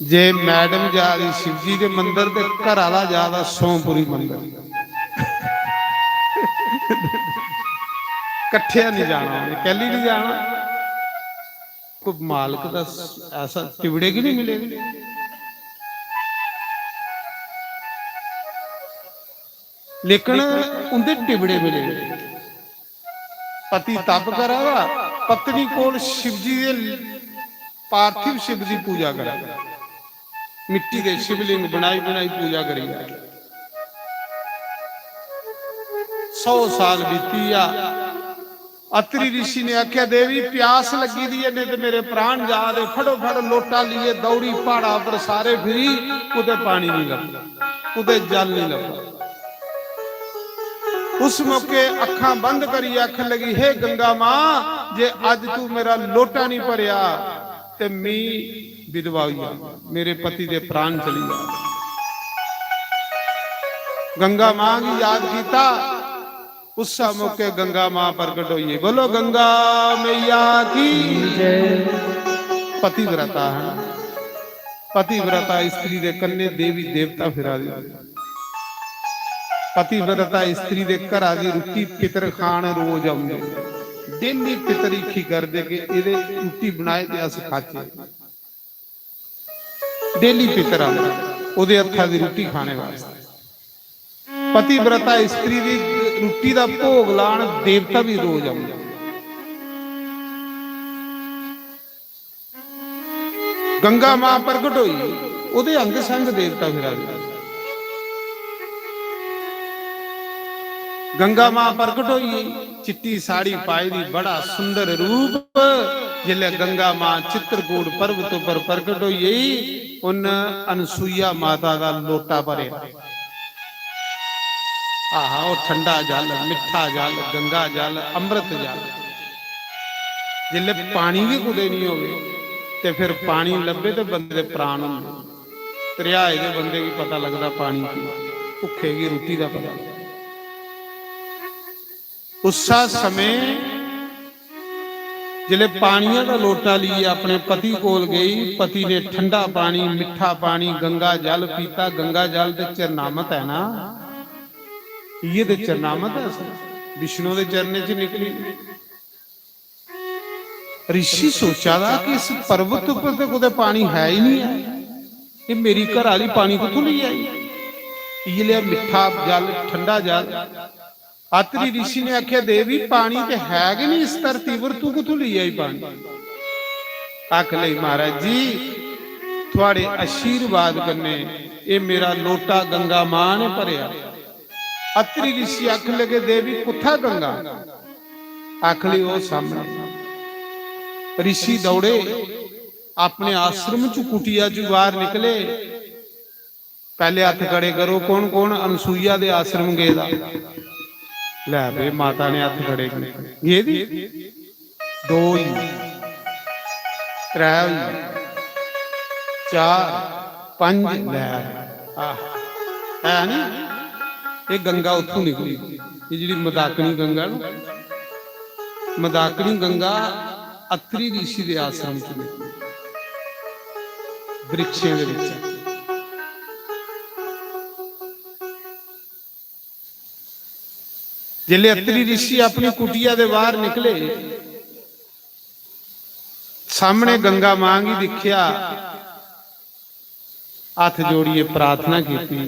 जे मैडम जा दी शिवजी दे मंदर ते घर आह्ला जा दा सोमपुरी मंदर। कट्ठे नहीं जाना, कैली नहीं जाना? कोई मालक दा ऐसा टिबड़े की नहीं मिले। लेकिन उंदे टिबड़े मिले। पति तप करा दा, पत्नी कोल शिवजी दे, पार्थिव शिव दी पूजा करा दा। मिट्टी दे शिवलिंग बनाई बनाई पूजा करी जा। सौ साल बीती आ। अत्रि ऋषि ने आख्या, "देवी, प्यास लगी दी है, नहीं ते मेरे प्राण जा दे। फटोफट लोटा लिए दौड़ी पहाड़ा पर सारे फिरी, कुते पानी नहीं लभदा, कुते जल नहीं लभदा।" उस मौके अखां बंद करियै आखन लगी, "हे गंगा मां, जे अज तू मेरा लोटा नहीं भरया ते मी विधवा होई जा, मेरे पति दे प्राण चली जा।" गंगा मां की याद कीता, उस मौके गंगा मां प्रकट होई। बोलो गंगा मैया की जय। पतिव्रता है, पतिव्रता स्त्री दे कन्ने देवी देवता फिरा दे। पतिव्रता स्त्री दे घरा दी रुट्टी पितर खान रोज आउंदे। डेली पितर इखी करदे कि एह्दे रुट्टी बनाए ते अस खाचे। डेली पितर आंदा ओह्दे हत्था दी रुट्टी खाने वास्तै। पतिव्रता स्त्री दी रुट्टी दा भोग लान देवता भी रोज आंदे। गंगा मां प्रगट होई, ओह्दे अंग संग देवता फिरा दे। गंगा मां प्रगट होई, चिट्टी साड़ी पाई दी, बड़ा सुंदर रूप। जिसलै गंगा मां चित्रकूट पर्वत पर प्रगट होई, उन अनसुईया माता दा लोटा भरेआ। आहा, ओह् ठंडा जल, मिट्ठा जल, गंगा जल, अमृत जल। जिसलै पानी गै कुतै निं होवे ते फिर पानी लब्भे ते बंदे दे प्राण होंदे। त्रिहाए दे बंदे गी पता लगदा पानी की, भुक्खे गी रुट्टी दा पता लगदा। उस्सा समें जिसलै पानिया दा लोटा लेइयै अपने पति कोल गई, पति ने ठंडा पानी, मिट्ठा पानी, गंगा जल पीता। गंगा जल ते चरणामत है ना, इयै ते चरणामत है असल, विष्णु दे चरणें च निकली। ऋषि सोचा दा कि इस पर्वत उप्पर ते कुतै पानी है ही नहीं है, ये मेरी घर आह्ली पानी कुत्थों लेई आई? इयै लेआ मिट्ठा जल, ठंडा जल। अत्रि ऋषि ने आखेआ, "देवी, पानी ते है गै नहीं इस धरती पर, तू कुत्थों लेई आई पानी?" आख लई, "महाराज जी, थुआड़े आशीर्वाद कन्नै एह् मेरा लोटा गंगा मां ने भरेआ।" अत्रि ऋषि आखन लगे, "देवी, कुत्थै गंगा?" आखन लगे, "ओह् सामने।" ऋषि दौड़े, अपने आश्रम च, कुटिया च बाहर निकले। पैहले हत्थ खड़े करो, कौन कौन अनसुईया दे आश्रम गेदा? लै बे, माता ने हत्थ खड़े कीते। गेदी? दो होई, त्रै होई, चार, पंज, लै। आह, है नी? एह् गंगा उत्थों निकली। एह् जेह्ड़ी मदाकिनी गंगा ना, मदाकिनी गंगा अत्रि ऋषि दे आश्रम च निकली, वृक्षें दे बिच। जिसले अत्रि ऋषि अपनी कुटिया दे बाहर निकले, सामने गंगा मां गी दिक्खेआ, हत्थ जोड़िए प्रार्थना कीती,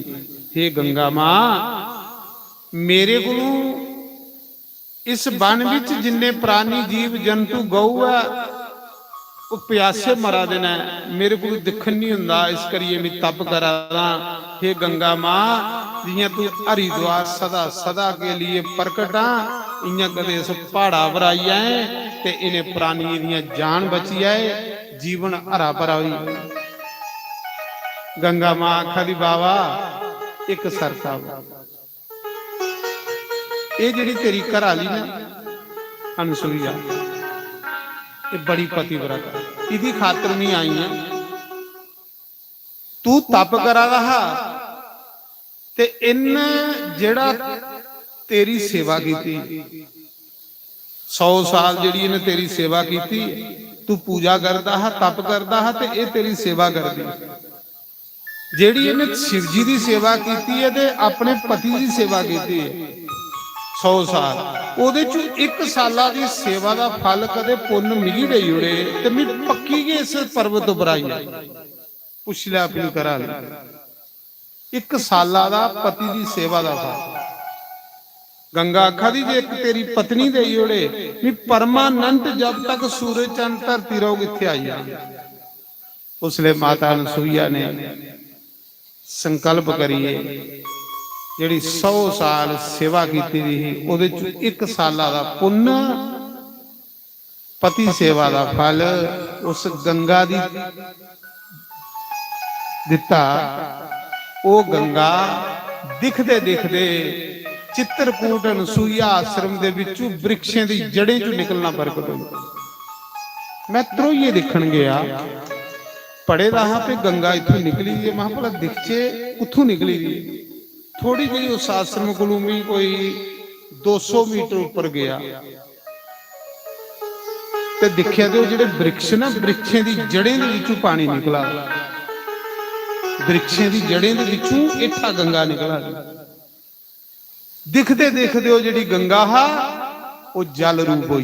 "हे गंगा मां, मेरे कोलू इस वन बिच जिन्ने प्राणी, जीव जंतु, गौ ऐ, ओह् प्यासे मरा दे न, मेरे कोलू दिक्खन नहीं हुंदा, इस करिए मैं तप करा दा। हे गंगा मां, जियां तू हरिद्वार सदा सदा के लिए प्रकट आ, इयां कदे इस प्हाड़ा पर आई जाए ते इन्हें प्राणियें दियां जान बची जाए, जीवन हरा भरा होई जाए।" गंगा मां आखा दी, "बाबा, इक शर्त आ, एह् जेह्ड़ी तेरी घर आह्ली ना, अनसुईया, एह् बड़ी पतिव्रता, इदी खातर मैं आई आं। तू तप करा दा हा ते इन्न जेह्ड़ा तेरी सेवा कीती, सौ साल जेह्ड़ी इन्न तेरी सेवा कीती, तू पूजा करदा हा, तप करदा हा ते एह् तेरी सेवा करदी। जेह्ड़ी इन्न शिव जी दी सेवा कीती ऐ ते अपने पति दी सेवा कीती ऐ सौ साल, ओह्दे च इक साला दी सेवा दा फल कदे पुन्न मिगी देई ओड़े ते मैं पक्की गै इस पर्वत उप्पर आई जां।" पुच्छी लै अपनी घरा आह्ली, इक साला दा पति दी सेवा दा फल। गंगा आखा दी, "जे इक तेरी पत्नी देई ओड़े, मी परमानंद जब तक सूरज चंद धरती रौह्ग इत्थै आई जाना।" उसलै माता अनसुईया ने संकल्प करिए जेह्ड़ी सौ साल सेवा कीती दी ही, ओह्दे च इक साला दा पुन्न, पति सेवा दा फल उस गंगा दी दित्ता। ओह् गंगा दिखदे दिखदे चित्रकूट अनसुईया आश्रम दे बिच्चू वृक्षें दी जड़ें चू निकलना प्रकट होई। मैं त्रोइयै दिक्खन गेआ, पढ़े दा हा कि गंगा इत्थूं निकली दी ऐ। महां, भला दिखचे, कुत्थूं निकली दी ऐ? थोड़ी जेही उस आश्रम कोलू मी कोई दो सौ मीटर उप्पर गेआ ते दिक्खेआ ते ओह् जेह्ड़े वृक्ष ना, वृक्षें दी जड़ें दे विचों पानी निकला दा। वृक्षें दी जड़ें दे विचों हेठा गंगा निकला दी। दिखदे दिखदे ओह् जेह्ड़ी गंगा हा, ओह् जल रूप हो